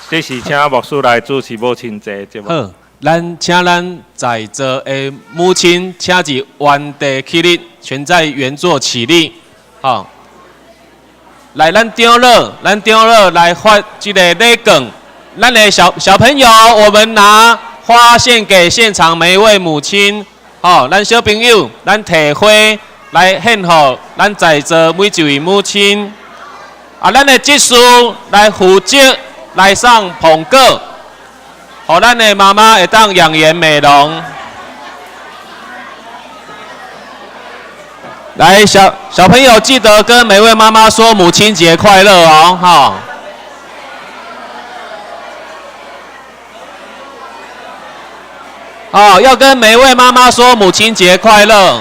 這是請牧師來主持母親節節目。好，咱請咱在座的母親，請佇原地起立，全在原座起立。好，來，咱長老，咱長老來發這个禮券。咱的小小朋友，我們拿花獻給現場每一位母親。好，咱小朋友，咱提花來獻予咱在座每一位母親。啊，咱的執事來負責來送蘋果，予咱的媽媽會當養顏美容。來，小小朋友記得跟每位媽媽說母親節快樂哦，哈。哦，要跟每位媽媽說母親節快樂。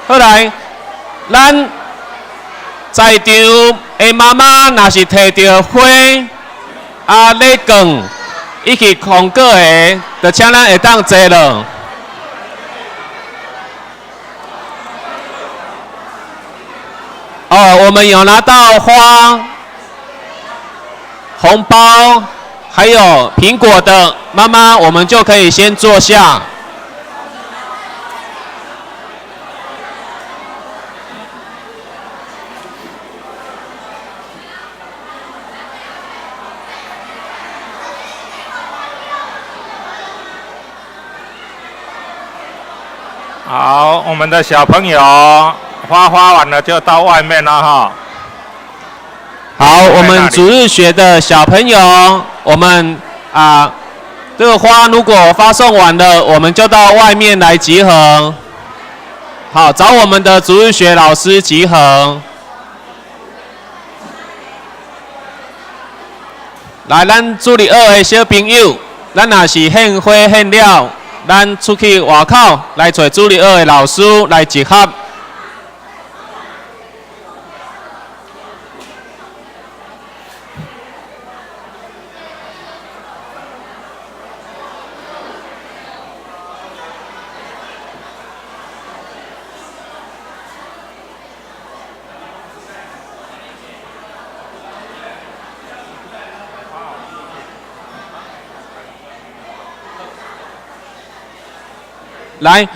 好來，咱在場的媽媽，若是提著花啊禮券，以及紅果的，就請咱會當坐落。哦，我們有拿到花、紅包，還有蘋果的媽媽，我們就可以先坐下。好，我們的小朋友發發完了就到外面了哈。好，我們主日學的小朋友，我們啊，這個花如果發送完了，我們就到外面來集合。好，找我們的主日學老師集合。來，咱主日學的小朋友，咱若是獻花獻了，咱出去外口來揣主日學的老師來集合。來，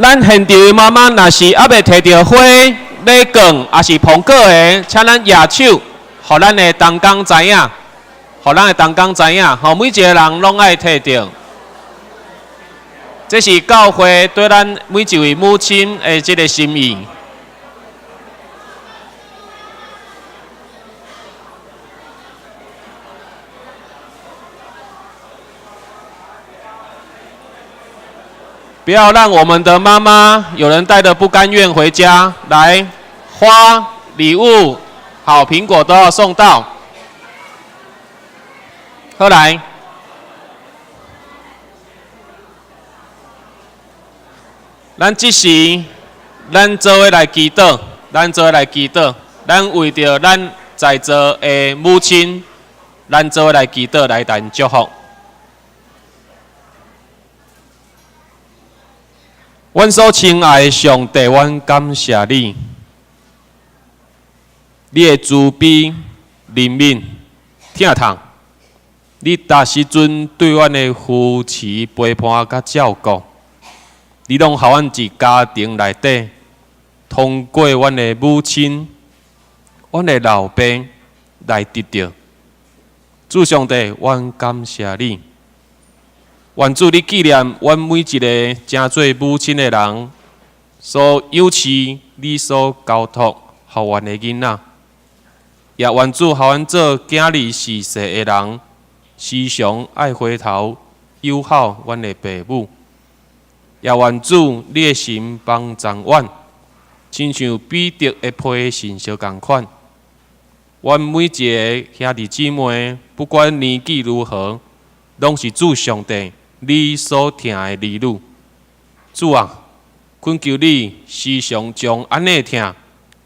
咱現場的媽媽若是猶未提著花、禮券，抑是蘋果的，請咱舉手，予咱的同工知影，予咱的同工知影，吼，每一個人攏愛提著。這是教會對咱每一位母親的這個心意。不要讓我們的媽媽有人帶著不甘願回家。來，花、禮物、好蘋果都要送到。好來，咱這時，咱做伙來祈禱，咱做伙來祈禱，咱為著咱在座的母親，咱做伙來祈禱，來共𪜶祝福。阮所親愛的上帝，阮感謝你，你的慈悲、憐憫、疼痛，你逐時陣對阮的扶持、陪伴佮照顧，你攏予阮佇家庭內底，通過阮的母親、阮的老爸來得著。主上帝，阮感謝你。願主你紀念阮每一个成做母親的人，所養飼你所交託予阮的囡仔，也願主予阮做囝兒序世的人，時常愛回頭友好阮的爸母。也願主你的心幫助阮，親像彼得的批信相仝款。阮每一个兄弟姊妹，不管年紀如何，攏是主上帝你所疼的兒女。主啊，懇求你時常將按呢疼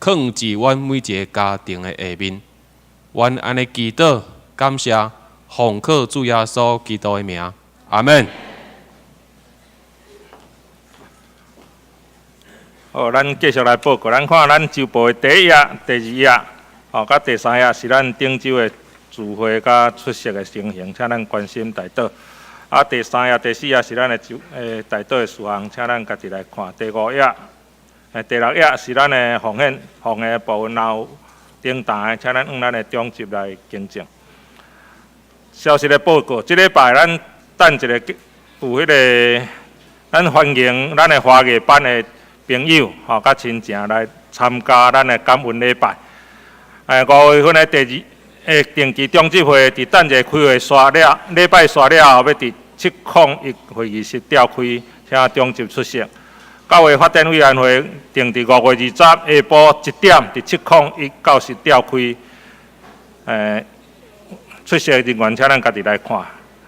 囥佇阮每一个家庭的下面。阮按呢祈禱，感謝，奉靠主耶穌基督的名，阿們。好，咱繼續來報告。咱看咱週報的第一頁、第二頁，吼，佮第三頁是咱頂週的聚會佮出席的情形，請咱關心代禱。啊，第三頁、第四頁是咱的就代禱的事項，請咱家己來看。第五頁、第六頁是咱的奉獻奉獻的部分，若有訂單的，請咱向咱的長執來更正。消息的報告，這禮拜咱等一个有彼个，咱歡迎咱的華藝班的朋友吼，佮親情來參加咱的感恩禮拜。五月份的第二定期長執會，佇等一下開會煞了，禮拜煞了後，欲佇701會議室召開，請長執出席。教會發展委員會定佇5月20下晡1點，佇701教室召開。出席人員，請咱家己來看。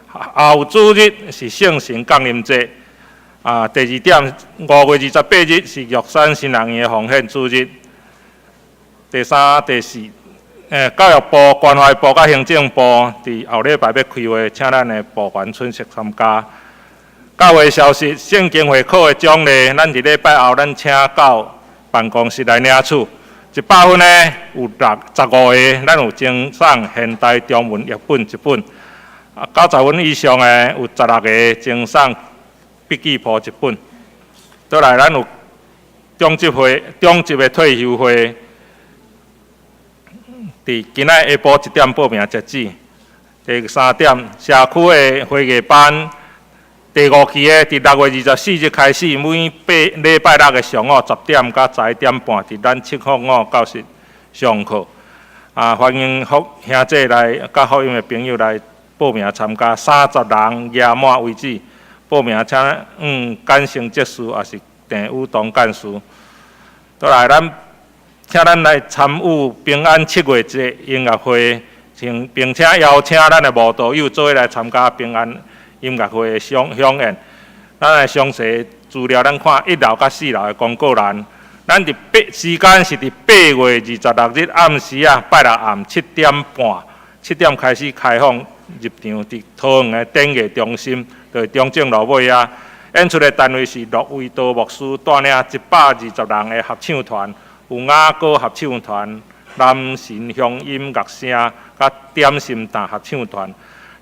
後主日是聖神降臨節。啊，第二點，5月28日是玉山新人院的奉獻主日。第三、第四，教育部、關懷部佮行政部佇後禮拜欲開會，請咱的部員出席參加。教會消息，聖經會考的獎勵，咱佇禮拜後，咱請到辦公室來領取。100分呢，有65個，咱有贈送現代中文譯本一本。啊，90分以上的有16個贈送筆記簿一本。倒來，咱有長執會、長執的退休會，佇今仔下晡1點報名截止。第三點，社區的花藝班，第五期的，佇6月24日開始，每八禮拜六的上午10點到11點半，佇咱七福五教室上課。啊，歡迎福兄弟來，佮福音的朋友來報名參加，30人額滿為止。報名請簡成執事，抑是鄭宇東幹事。倒來，咱請咱來參與平安七月節音樂會，請並且邀請咱的慕道友做伙來參加平安音樂會的響宴。咱的詳細資料，咱看一樓佮四樓的公告欄。咱佇八時間是佇8月26日暗時啊，拜六暗7點半，7點開始開放入場，佇桃園的典藝中心，就是中正路尾啊。演出的單位是陸維道牧師帶領120人的合唱團，有雅歌合唱團、南神鄉音樂聲、佮點心擔合唱團。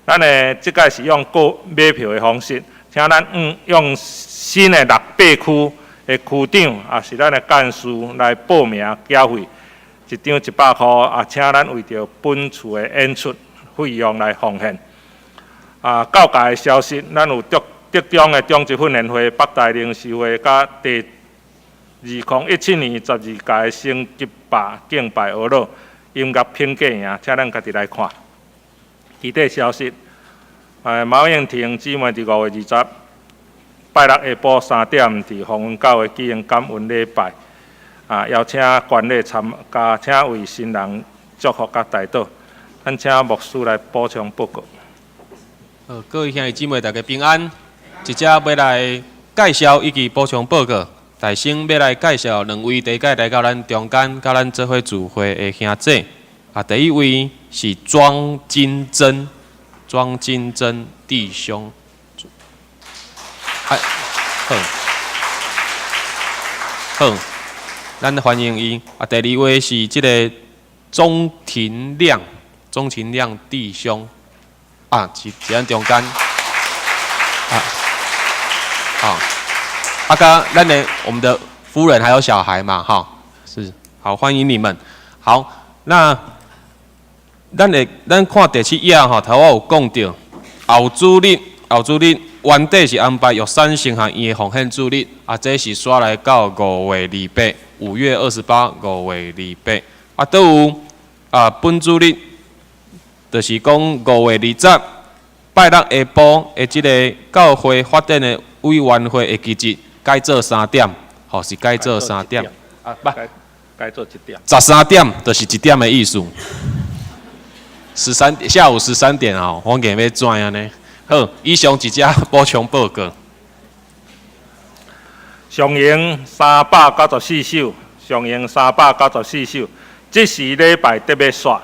咱的這擺是用購買票的方式，請咱用新的六八區的區長，抑是咱的幹事來報名繳費，一張100箍啊，請咱為著本次的演出費用來奉獻。啊，教界的消息，咱有竹竹中的中職訓練會、北大靈修會，佮第2017年12屆升級吧敬拜學樂音樂品格營，請咱家己來看。其他消息，馬應婷姊妹佇5月20拜六下晡3點，佇鴻恩教會舉行感恩禮拜，啊，邀請觀禮參加，請為新人祝福佮代禱。咱請牧師來補充報告。好，各位兄弟姊妹，大家平安。這節欲來介紹以及補充報告。大先欲來介紹兩位第一擺來到咱中間，佮咱做伙聚會的兄弟。啊，第一位是莊金珍，莊金珍弟兄。啊，好，好，咱歡迎伊。啊，第二位是這個鍾廷亮，鍾廷亮弟兄。啊，佇咱中間。啊，好，啊，佮咱的我們的夫人還有小孩嘛，哈，是，好，歡迎你們。好，那咱會咱看第七頁吼，頭我有講著，後主日，後主日原底是安排玉山神學院的奉獻主日，啊，這是煞來到5月28，5月28，五月二八，啊，閣有啊，本主日，就是講5月20，拜六下晡的這个教會發展的委員會會期日改做三點，吼，是改做三點，啊，不，改做一點。13點就是一點的意思。下午13點哦，我硬欲轉按呢。好，以上一節補充報告。上榮394首，上榮394首，這時禮拜得欲煞。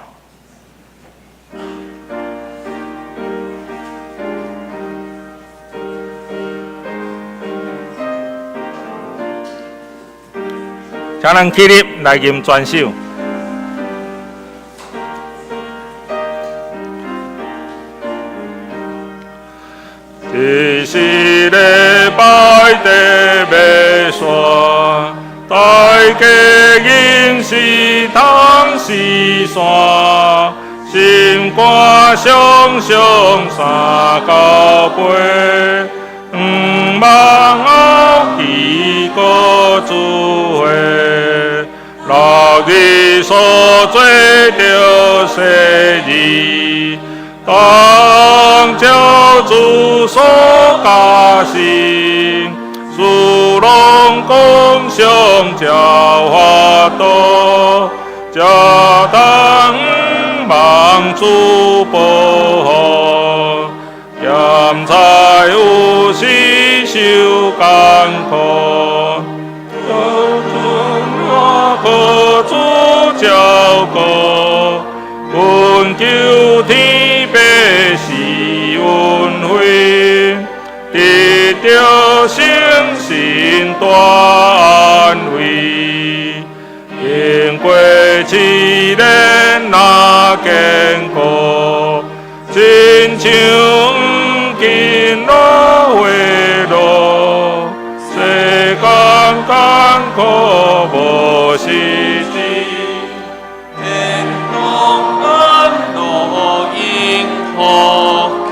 請咱起立來吟全首。這時禮拜得欲煞，大家應是通四散，心肝常常三交杯，毋望後期閣聚會，六日所做著洗禮，當照主所教訓，事攏共享才法度，才通望主保護。鹹菜有時受艱苦，可主照顧，懇求天父賜恩惠，得著聖神大安慰，經過試煉若堅固，親像黃金落火爐，世間艱苦無實際。天堂安樂永福氣。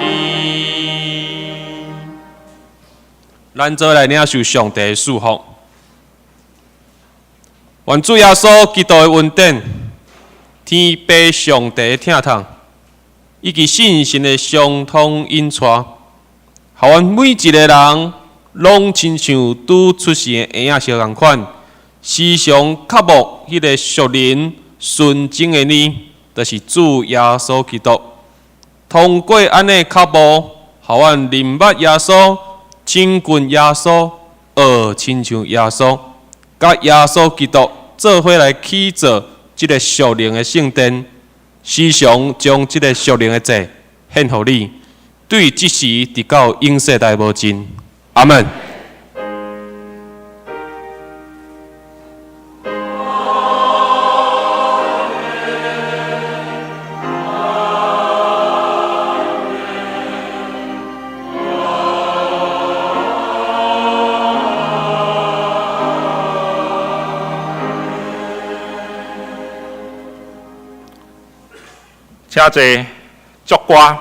咱做來領受上帝的祝福。願主耶穌基督的恩典、天父上帝的疼痛，以及聖神的相通引帶，予阮每一个人，攏親像拄出世的嬰仔相仝款，時常渴慕彼个屬靈純淨的奶，就是主耶穌基督。通過按呢渴慕，予阮認捌耶穌，親近耶穌，學親像耶穌，佮耶穌基督做伙來起造這个屬靈的聖殿，時常將這个屬靈的祭獻予你，對這時直到永世代無盡。阿門。請坐，祝歌。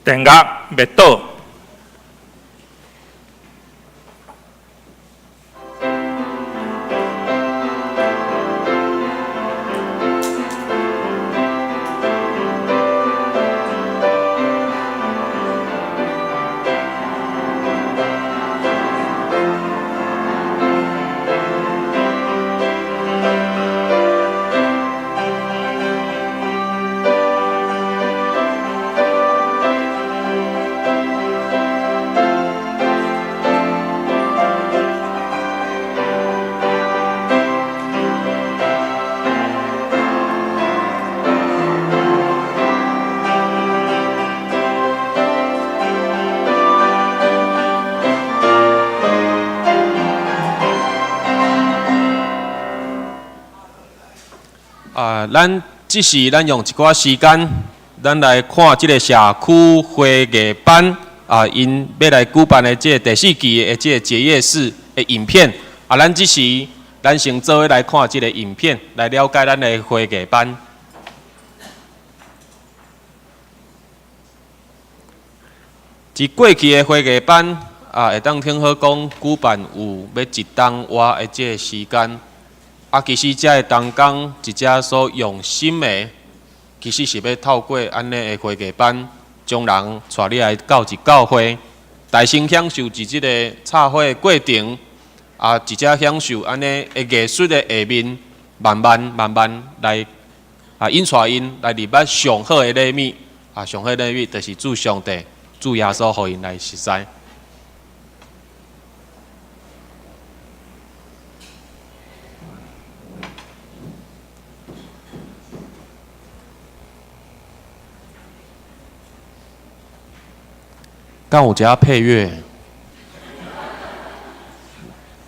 電樂滅倒。啊，咱這時咱用一寡時間，咱來看這个社區花藝班啊，𪜶欲來舉辦的這个第四期的這个結業式的影片。啊，咱這時咱先做伙來看這个影片，來了解咱的花藝班。佇過去的花藝班啊，會當聽好講舉辦有欲一冬外的這个時間。啊，其實遮的同工一遮所用心的，其實是欲透過按呢的花藝班，將人帶入來到一教會，大聲享受佇這个插花的過程，啊，一遮享受按呢的藝術的下面，慢慢慢慢來啊，引帶𪜶來入捌上好的禮物，啊，上好礼物就是主上帝、主耶穌予𪜶來熟似。敢有一下配樂？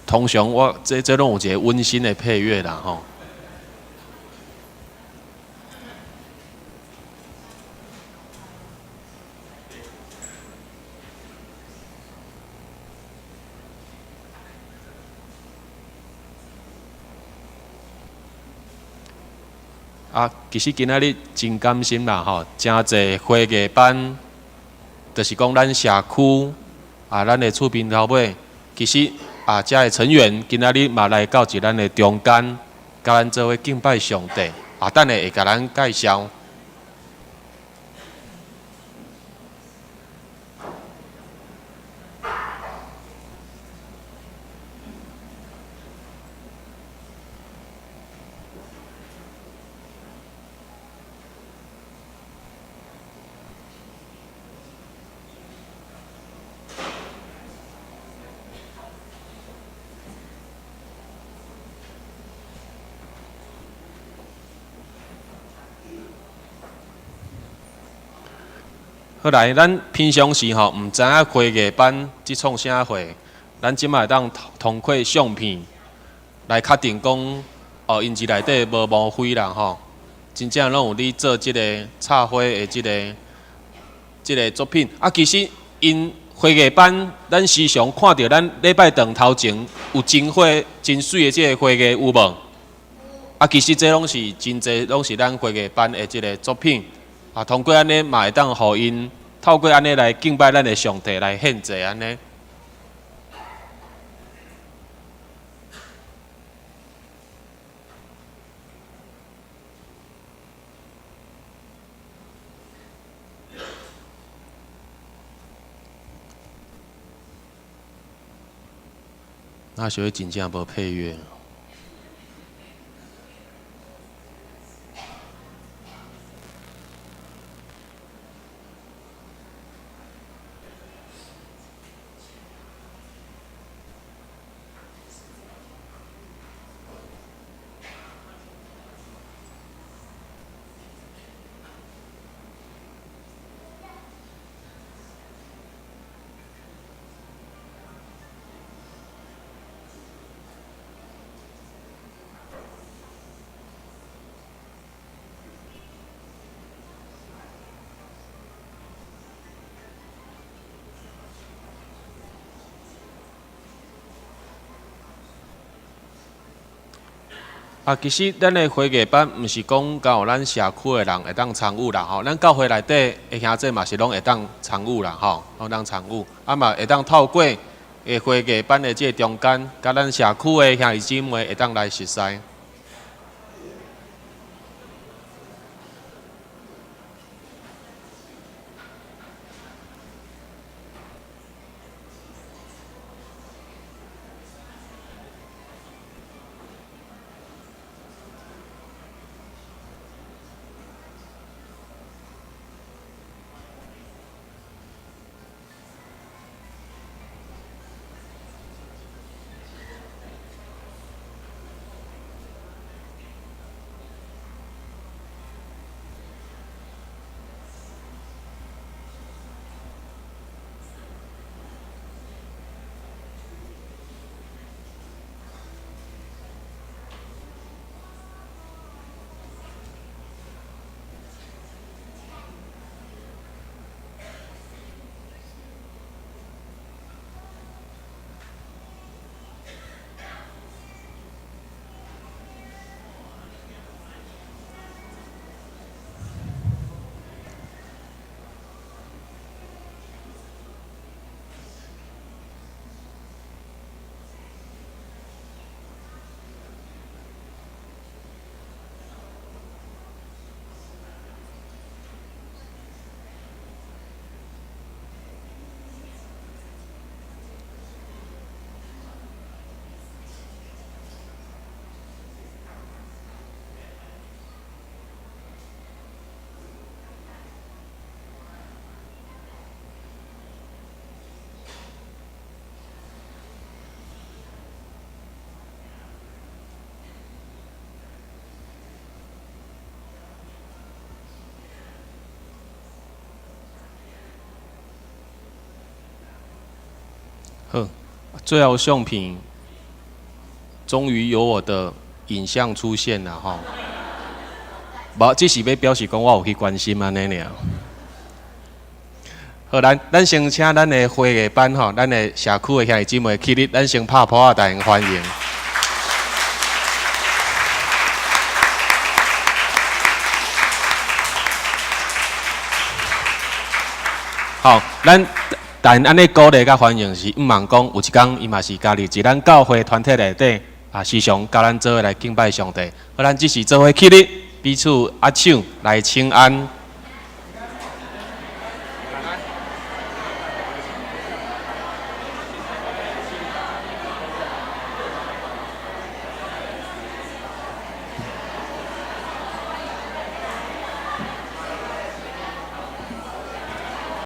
通常我這攏有一个溫馨的配樂啦，吼。啊，其實今仔日真感心啦，吼，誠濟花藝班，就是講咱社區啊，咱的厝邊頭尾，其實啊，遮的成員今仔日嘛來到佇咱的中間，佮咱做伙敬拜上帝。啊，等下會共咱介紹。好來，咱平常時吼，毋知影花藝班這創啥貨，咱這擺會當通過相片來確定講，哦，𪜶佇內底無毛灰啦吼，真正攏有咧做這个插花的這个作品。啊，其實𪜶花藝班，咱時常看著咱禮拜堂頭前有真花、真媠的這个花藝有無？啊，其實這攏是真濟，攏是咱花藝班的這个作品。啊，通過按呢嘛會當予𪜶透過按呢來敬拜咱的上帝，來獻祭按呢。那是會真正無配樂。啊，其實咱的花藝班毋是講敢有咱社區的人會當參與啦，吼，咱教會內底的兄弟嘛是攏會當參與啦，吼，攏當參與，啊嘛會當透過的花藝班的這个中間，佮咱社區的兄弟姊妹會當來熟似。好，最後相片終於有我的影像出現了吼。無，只是欲表示講我有去關心按呢爾。好，咱先請咱的花藝班吼，咱的社區的兄弟姊妹起立，咱先拍噗仔，大家歡迎。好，咱但按呢鼓勵佮歡迎是，毋茫講有一工伊嘛是加入佇咱教會團體內底，啊，時常佮咱做伙來敬拜上帝。好，咱這時做伙起立，彼此握手來請安。